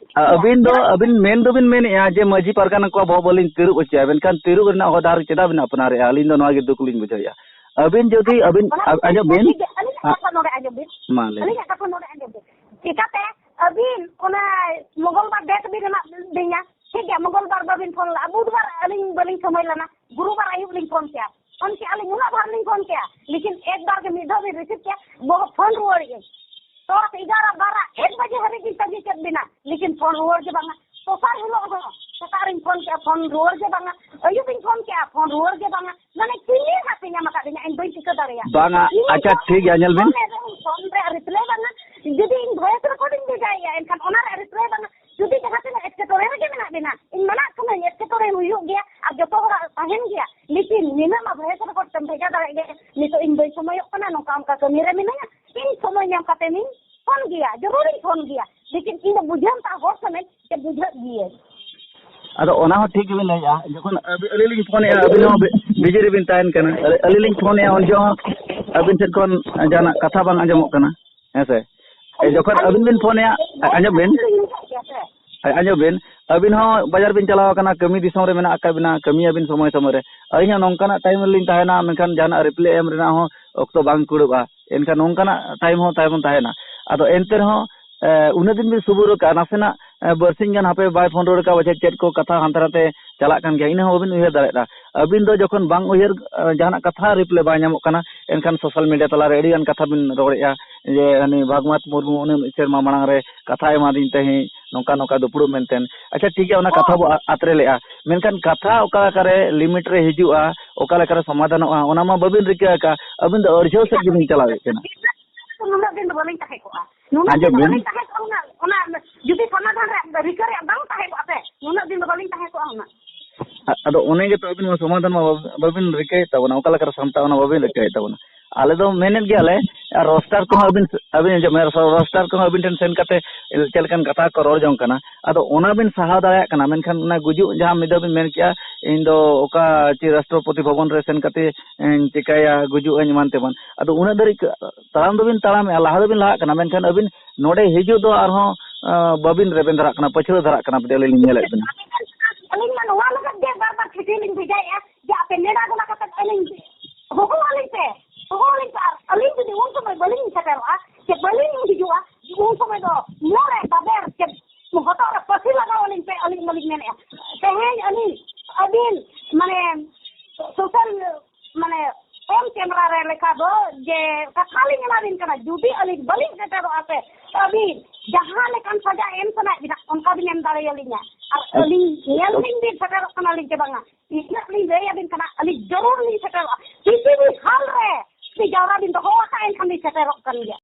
ᱟᱹᱵᱤᱱ ᱫᱚ, ᱟᱹᱵᱤᱱ ᱢᱮᱱ ᱫᱚᱵᱤᱱ ᱢᱮᱱᱮᱫᱼᱟ ᱡᱮ ᱢᱟᱹᱡᱷᱤ ᱯᱟᱨᱜᱟᱱᱟ ᱠᱚᱣᱟᱜ ᱵᱚᱦᱚᱜ ᱵᱟᱹᱞᱤᱧ ᱛᱤᱨᱩᱵ ᱦᱚᱪᱚᱭᱟ, ᱢᱮᱱᱠᱷᱟᱱ ᱛᱤᱨᱩᱵ ᱨᱮᱱᱟᱜ ᱦᱚᱨ ᱰᱟᱦᱟᱨ ᱪᱮᱫᱟᱜ ᱵᱤᱱ ᱟᱯᱱᱟᱨᱮᱫᱼᱟ? ᱟᱹᱞᱤᱧ ᱫᱚ ᱱᱚᱣᱟ ᱜᱮ ᱫᱩᱠ ᱞᱤᱧ ᱵᱩᱡᱷᱟᱹᱣᱮᱫᱼᱟ᱾ ᱟᱹᱵᱤᱱ ᱡᱩᱫᱤ, ᱟᱹᱵᱤᱱ, ᱚᱱᱟ ᱟ-, ᱟᱸᱡᱚᱢ ᱵᱤᱱ᱾ ᱟᱹᱞᱤᱧᱟᱜ ᱟ-, ᱠᱟᱛᱷᱟ ᱱᱚᱰᱮ ᱟᱸᱡᱚᱢ ᱵᱤᱱ᱾ ᱢᱟ ᱞᱟᱹᱭ ᱵᱤᱱ᱾ ᱟᱹᱞᱤᱧᱟᱜ ᱠᱟᱛᱷᱟ ᱱᱚᱰᱮ ᱟᱸᱡᱚᱢ ᱵᱤᱱ᱾ ᱪᱤᱠᱟᱛᱮ ᱟᱹᱵᱤᱱ ᱚᱱᱟ ᱢᱚᱝᱜᱚᱞᱵᱟᱨ date ᱵᱤᱱ ᱮᱢᱟᱫ ᱞᱤᱧᱟ? ᱴᱷᱤᱠ ᱜᱮᱭᱟ, ᱢᱚᱝᱜᱚᱞᱵᱟᱨ ᱵᱟᱵᱤᱱ ᱯᱷᱳᱱ ᱞᱮᱫᱼᱟ, ᱵᱩᱫᱷᱵᱟᱨ ᱟᱹᱞᱤᱧ ᱵᱟᱹᱞᱤᱧ ᱥᱚᱢᱚᱭ ᱞᱮᱱᱟ, ᱜᱩᱨᱩᱵᱟᱨ ᱟᱹᱭᱩᱵ ᱞᱤᱧ ᱯᱷᱳᱱ ᱠᱮᱜᱼᱟ, ᱯᱷᱳᱱ ᱠᱮᱜᱼᱟ ᱞᱤᱧ, ᱩᱱᱟᱹᱜ ᱵᱟᱨ ᱞᱤᱧ ᱯᱷᱳᱱ ᱠᱮᱜᱼᱟ, ᱞᱮᱠᱤᱱ ᱮᱠ ᱵᱟᱨ ᱜᱮ ᱢᱤᱫ ᱫᱷᱟᱣ ᱵᱤᱱ receive ᱠᱮᱜᱼᱟ, ᱵᱚᱦᱚᱜ ᱯᱷᱳᱱ ᱨᱩᱣᱟᱹᱲᱮᱜᱼᱟᱹᱧ᱾ ᱛᱚᱨᱟᱥ ᱮᱜᱟᱨᱚ ᱵᱟᱨᱟ ᱮᱠ ᱵᱟᱡᱮ ᱦᱟᱹᱨᱤᱡ ᱤᱧ ᱛᱟᱺᱜᱤ ᱠᱮᱫ ᱵᱤᱱᱟ, ᱞᱮᱠᱤᱱ ᱯᱷᱳᱱ ᱨᱩᱣᱟᱹᱲ ᱜᱮ ᱵᱟᱝᱟ᱾ ᱫᱚᱥᱟᱨ ᱦᱤᱞᱳᱜ ᱦᱚᱸ ᱥᱮᱛᱟᱜ ᱨᱤᱧ ᱯᱷᱳᱱ ᱠᱮᱜᱼᱟ, ᱯᱷᱳᱱ ᱨᱩᱣᱟᱹᱲ ᱜᱮ ᱵᱟᱝᱟ᱾ ᱟᱹᱭᱩᱵ ᱤᱧ ᱯᱷᱳᱱ ᱠᱮᱜᱼᱟ, ᱯᱷᱳᱱ ᱨᱩᱣᱟᱹᱲ ᱜᱮ ᱵᱟᱝᱟ᱾ ᱢᱟᱱᱮ ᱪᱤᱞᱤ ᱦᱟᱸᱜ ᱯᱮ ᱧᱟᱢ ᱟᱠᱟᱫ ᱞᱤᱧᱟ, ᱤᱧ ᱵᱟᱹᱧ ᱴᱷᱤᱠᱟᱹ ᱫᱟᱲᱮᱭᱟᱜ᱾ ᱵᱟᱝᱟ, ᱤᱧ ᱟᱪᱪᱷᱟ, ᱯᱷᱳᱱ ᱴᱷᱤᱠ ᱜᱮᱭᱟ, ᱧᱮᱞ ᱵᱤᱱ᱾ ᱯᱷᱳᱱ ᱨᱮ, ᱯᱷᱳᱱ ᱨᱮᱭᱟᱜ reply ᱵᱟᱝᱟ᱾ ᱡᱩᱫᱤ ᱤᱧ voice recording ᱵᱷᱮᱡᱟᱭᱮᱜᱼᱟ, ᱮᱱᱠᱷᱟᱱ ᱚᱱᱟ ᱨᱮᱭᱟᱜ reply ᱵᱟᱝᱟ᱾ ᱡᱩᱫᱤ ᱡᱟᱦᱟᱸ ᱛᱤᱱᱟᱹᱜ ᱮᱴᱠᱮᱴᱚᱬᱮ ᱨᱮᱜᱮ ᱢᱮᱱᱟᱜ ᱵᱤᱱᱟ, ᱤᱧ ᱢᱟᱱᱟᱜ ᱠᱟᱹᱱᱟᱹᱧ, ᱮᱴᱠᱮᱴᱚᱬᱮ ᱦᱩᱭᱩᱜ ᱜᱮᱭᱟ ᱟᱨ ᱡᱚᱛᱚ ᱦᱚᱲᱟᱜ ᱛᱟᱦᱮᱱ ᱜᱮᱭᱟ, ᱞᱮᱠᱤᱱ ᱱᱤᱱᱟᱹᱜ ᱢᱟ voice record ᱛᱮᱢ ᱵᱷᱮᱡᱟ ᱫᱟᱲᱮᱭᱟᱜ ᱜᱮᱭᱟ, ᱱᱤᱛᱚᱜ ᱤᱧ ᱵᱟᱹᱧ ᱥᱚᱢᱚᱭᱚᱜ ᱠᱟᱱᱟ, ᱱᱚᱝᱠᱟ ᱚᱱᱠᱟ ᱠᱟᱹᱢᱤ ᱨᱮ ᱢᱤᱱᱟᱹᱧᱟ, ᱤᱧ ᱥᱚᱢᱚᱭ ᱧᱟᱢ ᱠᱟᱛᱮ ᱤᱧ ᱯᱷᱳᱱ ᱜᱮᱭᱟ, ᱡᱟᱹᱨᱩᱲᱤᱧ ᱯᱷᱳᱱ ᱜᱮᱭᱟ, ᱞᱮᱠᱤᱱ ᱤᱧ ᱫᱚ ᱵᱩᱡᱷᱟᱹᱣ ᱛᱟ ᱦᱚᱲ ᱥᱚᱢᱮᱛ ᱪᱮ ᱵᱩᱡᱷᱟᱹᱜ ᱜᱮᱭᱟᱹᱧ᱾ ᱟᱫᱚ ᱚᱱᱟ ᱦᱚᱸ ᱴᱷᱤᱠ ᱜᱮᱵᱤᱱ ᱞᱟᱹᱭᱮᱜᱼᱟ, ᱡᱚᱠᱷᱚᱱ ᱟᱹᱵᱤ-, ᱟᱹᱞᱤᱧ ᱞᱤᱧ ᱯᱷᱳᱱᱮᱜᱼᱟ, ᱟᱹᱵᱤᱱ ᱦᱚᱸ ᱵᱤ-, busy ᱨᱮᱵᱤᱱ ᱛᱟᱦᱮᱱ ᱠᱟᱱᱟ᱾ ᱟᱹᱞᱤᱧ ᱞᱤᱧ ᱯᱷᱳᱱᱮᱜᱼᱟ, ᱩᱱ ᱡᱚᱦᱚᱜ ᱦᱚᱸ ᱟᱹᱵᱤᱱ ᱥᱮᱫ ᱠᱷᱚᱱ ᱡᱟᱦᱟᱱᱟᱜ ᱠᱟᱛᱷᱟ ᱵᱟᱝ ᱟᱸᱡᱚᱢᱚᱜ ᱠᱟᱱᱟ, ᱦᱮᱸ ᱥᱮ? ᱮ, ᱡᱚᱠᱷᱚᱱ ᱟᱹᱵᱤᱱ ᱵᱤᱱ ᱯᱷᱳᱱᱮᱜᱼᱟ, ᱟᱸᱡᱚᱢ ᱵᱤᱱ, ᱟᱸᱡᱚᱢ ᱵᱤᱱ, ᱟᱹᱵᱤᱱ ᱦᱚᱸ ᱵᱟᱡᱟᱨ ᱵᱤᱱ ᱪᱟᱞᱟᱣ ᱟᱠᱟᱱᱟ, ᱠᱟᱹᱢᱤ ᱫᱤᱥᱚᱢ ᱨᱮ ᱢᱮᱱᱟᱜ ᱟᱠᱟᱫ ᱵᱤᱱᱟ, ᱠᱟᱹᱢᱤᱭᱟᱵᱤᱱ ᱥᱚᱢᱚᱭ ᱥᱚᱢᱚᱭ ᱨᱮ᱾ ᱟᱹᱞᱤᱧ ᱦᱚᱸ ᱱᱚᱝᱠᱟᱱᱟᱜ time ᱨᱮᱞᱤᱧ ᱛᱟᱦᱮᱱᱟ, ᱢᱮᱱᱠᱷᱟᱱ ᱡᱟᱦᱟᱱᱟᱜ reply ᱮᱢ ᱨᱮᱱᱟᱜ ᱦᱚᱸ ᱚᱠᱛᱚ ᱵᱟᱝ ᱠᱩᱲᱟᱹᱜᱼᱟ, ᱮᱱᱠᱷᱟᱱ ᱱᱚᱝᱠᱟᱱᱟᱜ time ᱦᱚᱸ ᱛᱟᱭᱚᱢ ᱛᱟᱦᱮᱱᱟ᱾ ᱟᱫᱚ ᱮᱱᱛᱮ ᱨᱮᱦᱚᱸ, ᱮ, ᱩᱱᱟᱹᱜ ᱫᱤᱱ ᱵᱤᱱ ᱥᱩᱵᱩᱨ ᱟᱠᱟᱫᱼᱟ, ᱱᱟᱥᱮᱱᱟᱜ, ᱮ, ᱵᱟᱨᱥᱤᱧ ᱜᱟᱱ ᱦᱟᱯᱮ ᱵᱟᱭ ᱯᱷᱳᱱ ᱨᱩᱣᱟᱹᱲ ᱟᱠᱟᱫᱼᱟ, ᱯᱟᱪᱮᱫ ᱪᱮᱫ ᱠᱚ ᱠᱟᱛᱷᱟ ᱦᱟᱱᱛᱮ ᱱᱟᱛᱮ ᱪᱟᱞᱟᱜ ᱠᱟᱱ ᱜᱮᱭᱟ, ᱤᱱᱟᱹ ᱦᱚᱸ ᱵᱟᱵᱤᱱ ᱩᱭᱦᱟᱹᱨ ᱫᱟᱲᱮᱭᱟᱜᱼᱟ᱾ ᱟᱹᱵᱤᱱ ᱫᱚ ᱡᱚᱠᱷᱚᱱ ᱵᱟᱝ ᱩᱭᱦᱟᱹᱨ, ᱮ, ᱡᱟᱦᱟᱱᱟᱜ ᱠᱟᱛᱷᱟ reply ᱵᱟᱭ ᱧᱟᱢᱚᱜ ᱠᱟᱱᱟ, ᱮᱱᱠᱷᱟᱱ social media ᱛᱟᱞᱟᱨᱮ ᱟᱹᱰᱤᱜᱟᱱ ᱠᱟᱛᱷᱟ ᱵᱤᱱ ᱨᱚᱲᱮᱫᱼᱟ ᱡᱮ ᱦᱟᱹᱱᱤ ᱵᱷᱟᱜᱽᱢᱟᱛ ᱢᱩᱨᱢᱩ ᱩᱱᱟᱹᱜ ᱢᱤᱫ ᱥᱮᱨᱢᱟ ᱢᱟᱲᱟᱝ ᱨᱮ ᱠᱟᱛᱷᱟ ᱮᱢᱟᱫᱤᱧ ᱛᱟᱦᱮᱸᱫ, ᱱᱚᱝᱠᱟ ᱱᱚᱝᱠᱟ ᱫᱩᱯᱲᱩᱵ ᱢᱮᱱᱛᱮ᱾ ᱟᱪᱪᱷᱟ, ᱴᱷᱤᱠ ᱜᱮᱭᱟ, ᱚᱱᱟ ᱠᱟᱛᱷᱟ ᱵᱚ ᱟ-, ᱟᱛᱨᱮ ᱞᱮᱜᱼᱟ, ᱢᱮᱱᱠᱷᱟᱱ ᱠᱟᱛᱷᱟ ᱚᱠᱟ ᱞᱮᱠᱟᱨᱮ limit ᱨᱮ ᱦᱤᱡᱩᱜᱼᱟ, ᱚᱠᱟ ᱞᱮᱠᱟᱨᱮ ᱥᱚᱢᱟᱫᱷᱟᱱᱚᱜᱼᱟ, ᱚᱱᱟ ᱢᱟ ᱵᱟᱹᱵᱤᱱ ᱨᱤᱠᱟᱹ ᱟᱠᱟᱫᱼᱟ᱾ ᱟᱹᱵᱤᱱ ᱫᱚ ᱟᱹᱲᱡᱷᱟᱹᱣ ᱥᱮᱫ ᱜᱮᱵᱤᱱ ᱪᱟᱞᱟᱣᱮᱫ ᱠᱟᱱᱟ᱾ ᱱᱩᱱᱟᱹᱜ ᱫᱤᱱ ᱫᱚ ᱵᱟᱹᱞᱤᱧ ᱛᱟᱦᱮᱸ ᱠᱚᱜᱼᱟ, ᱱᱩᱱᱟᱹᱜ ᱫᱤᱱ ᱟᱸᱡᱚᱢ ᱫᱚ ᱵᱤᱱ᱾ ᱵᱟᱹᱞᱤᱧ ᱛᱟᱦᱮᱸ ᱠᱚᱜᱼᱟ᱾ ᱚᱱᱟ, ᱚᱱᱟ ᱡᱩᱫᱤ ᱥᱚᱢᱟᱫᱷᱟᱱ ᱨᱮᱭᱟᱜ, ᱨᱤᱠᱟᱹ ᱨᱮᱭᱟᱜ ᱵᱟᱝ ᱛᱟᱦᱮᱸ ᱠᱚᱜᱼᱟ ᱥᱮ, ᱱᱩᱱᱟᱹᱜ ᱫᱤᱱ ᱫᱚ ᱵᱟᱹᱞᱤᱧ ᱛᱟᱦᱮᱸ ᱠᱚᱜᱼᱟ ᱦᱩᱱᱟᱹᱝ᱾ ᱟ-, ᱟᱫᱚ ᱚᱱᱮ ᱜᱮᱛᱚ ᱟᱹᱵᱤᱱ ᱢᱟ ᱥᱚᱢᱟᱫᱷᱟᱱ ᱢᱟ ᱵᱟᱵ-, ᱵᱟᱵᱤᱱ ᱨᱤᱠᱟᱹᱭᱮᱫ ᱛᱟᱵᱚᱱᱟ, ᱚᱠᱟ ᱞᱮᱠᱟᱨᱮ ᱥᱟᱢᱴᱟᱣ ᱚᱱᱟ ᱵᱟᱵᱤᱱ ᱨᱤᱠᱟᱹᱭᱮᱫ ᱛᱟᱵᱚᱱᱟ᱾ ᱟᱞᱮ ᱫᱚ ᱢᱮᱱᱮᱫ ᱜᱮᱭᱟᱞᱮ, ᱟᱨ ᱨᱳᱥᱴᱟᱨ ᱠᱚᱦᱚᱸ ᱟᱹᱵᱤᱱ, ᱟᱹᱵᱤᱱ ᱟᱸᱡᱚᱢ ᱢᱮ, ᱨᱳᱥᱴᱟᱨ ᱠᱚᱦᱚᱸ ᱟᱹᱵᱤᱱ ᱴᱷᱮᱱ ᱥᱮᱱ ᱠᱟᱛᱮ ᱪᱮᱫ ᱞᱮᱠᱟᱱ ᱠᱟᱛᱷᱟ ᱠᱚ ᱨᱚᱲ ᱡᱚᱝ ᱠᱟᱱᱟ, ᱟᱫᱚ ᱚᱱᱟ ᱵᱤᱱ ᱥᱟᱦᱟᱣ ᱫᱟᱲᱮᱭᱟᱜ ᱠᱟᱱᱟ, ᱢᱮᱱᱠᱷᱟᱱ ᱚᱱᱟ ᱜᱩᱡᱩᱜ ᱡᱟᱦᱟᱸ ᱢᱤᱫ ᱫᱷᱟᱣ ᱵᱤᱱ ᱢᱮᱱ ᱠᱮᱜᱼᱟ, ᱤᱧ ᱫᱚ ᱚᱠᱟ ᱪᱮ ᱨᱟᱥᱴᱨᱚᱯᱚᱛᱤ ᱵᱷᱚᱵᱚᱱ ᱨᱮ ᱥᱮᱱ ᱠᱟᱛᱮ ᱤᱧ ᱪᱤᱠᱟᱹᱭᱟ, ᱜᱩᱡᱩᱜ ᱟᱹᱧ ᱮᱢᱟᱱ ᱛᱮᱢᱟᱱ, ᱟᱫᱚ ᱩᱱᱟᱹᱜ ᱫᱷᱟᱹᱨᱤᱡ ᱛᱟᱲᱟᱢ ᱫᱚᱵᱤᱱ ᱛᱟᱲᱟᱢᱮᱜᱼᱟ, ᱞᱟᱦᱟ ᱫᱚᱵᱤᱱ ᱞᱟᱦᱟᱜ ᱠᱟᱱᱟ, ᱢᱮᱱᱠᱷᱟᱱ ᱟᱹᱵᱤᱱ ᱱᱚᱰᱮ ᱦᱤᱡᱩᱜ ᱫᱚ ᱟᱨᱦᱚᱸ, ᱟᱸ, ᱵᱟᱹᱵᱤᱱ ᱨᱮᱵᱮᱱ ᱫᱷᱟᱨᱟᱜ ᱠᱟᱱᱟ, ᱯᱟᱹᱪᱷᱞᱟᱹ ᱫᱷᱟᱨᱟᱜ ᱠᱟᱱᱟ, ᱟᱹᱞᱤᱧ ᱞᱤᱧ ᱧᱮᱞᱮᱫ ᱵᱤᱱᱟ᱾ ᱟᱹᱞᱤᱧ ᱢᱟ ᱱᱚᱣᱟ ᱞᱟᱹᱜᱤᱫ ᱜᱮ ᱵᱟᱨ ᱵᱟᱨ ᱪᱤᱴᱷᱤ ᱞᱤᱧ ᱵᱷᱮᱡᱟᱭᱮᱫᱼᱟ ᱡᱮ ᱟᱯᱮ ᱱᱮᱰᱟ ᱜᱚᱱᱟ ᱠᱟᱛᱮ ᱟᱹᱞᱤᱧ ᱦᱚᱦᱚ ᱟᱹᱞᱤᱧ ᱯᱮ, ᱦᱚᱦᱚ ᱟᱹᱞᱤᱧ ᱯᱮ᱾ ᱟᱨ ᱟᱹᱞᱤᱧ ᱡᱩᱫᱤ ᱩᱱ ᱥᱚᱢᱚᱭ ᱵᱟᱹᱞᱤᱧ ᱥᱮᱴᱮᱨᱚᱜᱼᱟ, ᱥᱮ ᱵᱟᱹᱞᱤᱧ ᱦᱤᱡᱩᱜᱼᱟ, ᱩᱱ ᱥᱚᱢᱚᱭ ᱫᱚ ᱢᱚᱨᱮ ᱵᱟᱵᱮᱨ ᱪᱮᱫ ᱦᱚᱴᱚᱜ ᱨᱮ ᱯᱟᱹᱥᱤ ᱞᱟᱜᱟᱣ ᱟᱹᱞᱤᱧ ᱯᱮ, ᱟᱹᱞᱤᱧ ᱢᱟᱞᱤᱧ ᱢᱮᱱᱮᱫᱼᱟ᱾ ᱛᱮᱦᱮᱧ ᱟᱹᱞᱤᱧ ᱟᱹᱵᱤᱱ ᱢᱟᱱᱮ ᱥᱳᱥᱟᱞ ᱢᱟᱱᱮ ᱚᱱ ᱠᱮᱢᱮᱨᱟ ᱨᱮ ᱞᱮᱠᱟ ᱫᱚ ᱡᱮ ᱠᱟᱛᱷᱟ ᱞᱤᱧ ᱮᱢᱟ ᱵᱤᱱ ᱠᱟᱱᱟ, ᱡᱩᱫᱤ ᱟᱹᱞᱤᱧ ᱵᱟᱹᱞᱤᱧ ᱥᱮᱴᱮᱨᱚᱜᱼᱟ ᱥᱮ, ᱟᱹᱵᱤᱱ ᱡᱟᱦᱟᱸ ᱞᱮᱠᱟᱱ ᱥᱟᱡᱟ ᱮᱢ ᱥᱟᱱᱟᱭᱮᱫ ᱵᱤᱱᱟ ᱚᱱᱠᱟ ᱵᱤᱱ ᱮᱢ ᱫᱟᱲᱮᱭᱟᱞᱤᱧᱟ᱾ ᱟᱨ ᱟᱹᱞᱤᱧ ᱧᱮᱞ ᱵᱤᱱ, ᱵᱤᱱ ᱥᱮᱴᱮᱨᱚᱜ ᱠᱟᱱᱟᱞᱤᱧ ᱥᱮ ᱵᱟᱝᱟ, ᱤᱱᱟᱹᱜ ᱞᱤᱧ ᱞᱟᱹᱭ ᱟᱹᱵᱤᱱ ᱠᱟᱱᱟ, ᱟᱹᱞᱤᱧ ᱡᱟᱹᱨᱩᱲ ᱞᱤᱧ ᱥᱮᱴᱮᱨᱚᱜᱼᱟ᱾ ᱠᱤᱥᱤ ᱵᱤ ᱦᱟᱞ ᱨᱮ ᱡᱩᱫᱤ ᱡᱟᱣᱨᱟ ᱵᱤᱱ ᱫᱚᱦᱚ ᱟᱠᱟᱫ ᱮᱱᱠᱷᱟᱱ ᱞᱤᱧ ᱥᱮᱴᱮᱨᱚᱜ ᱠᱟᱱ ᱜᱮᱭᱟ᱾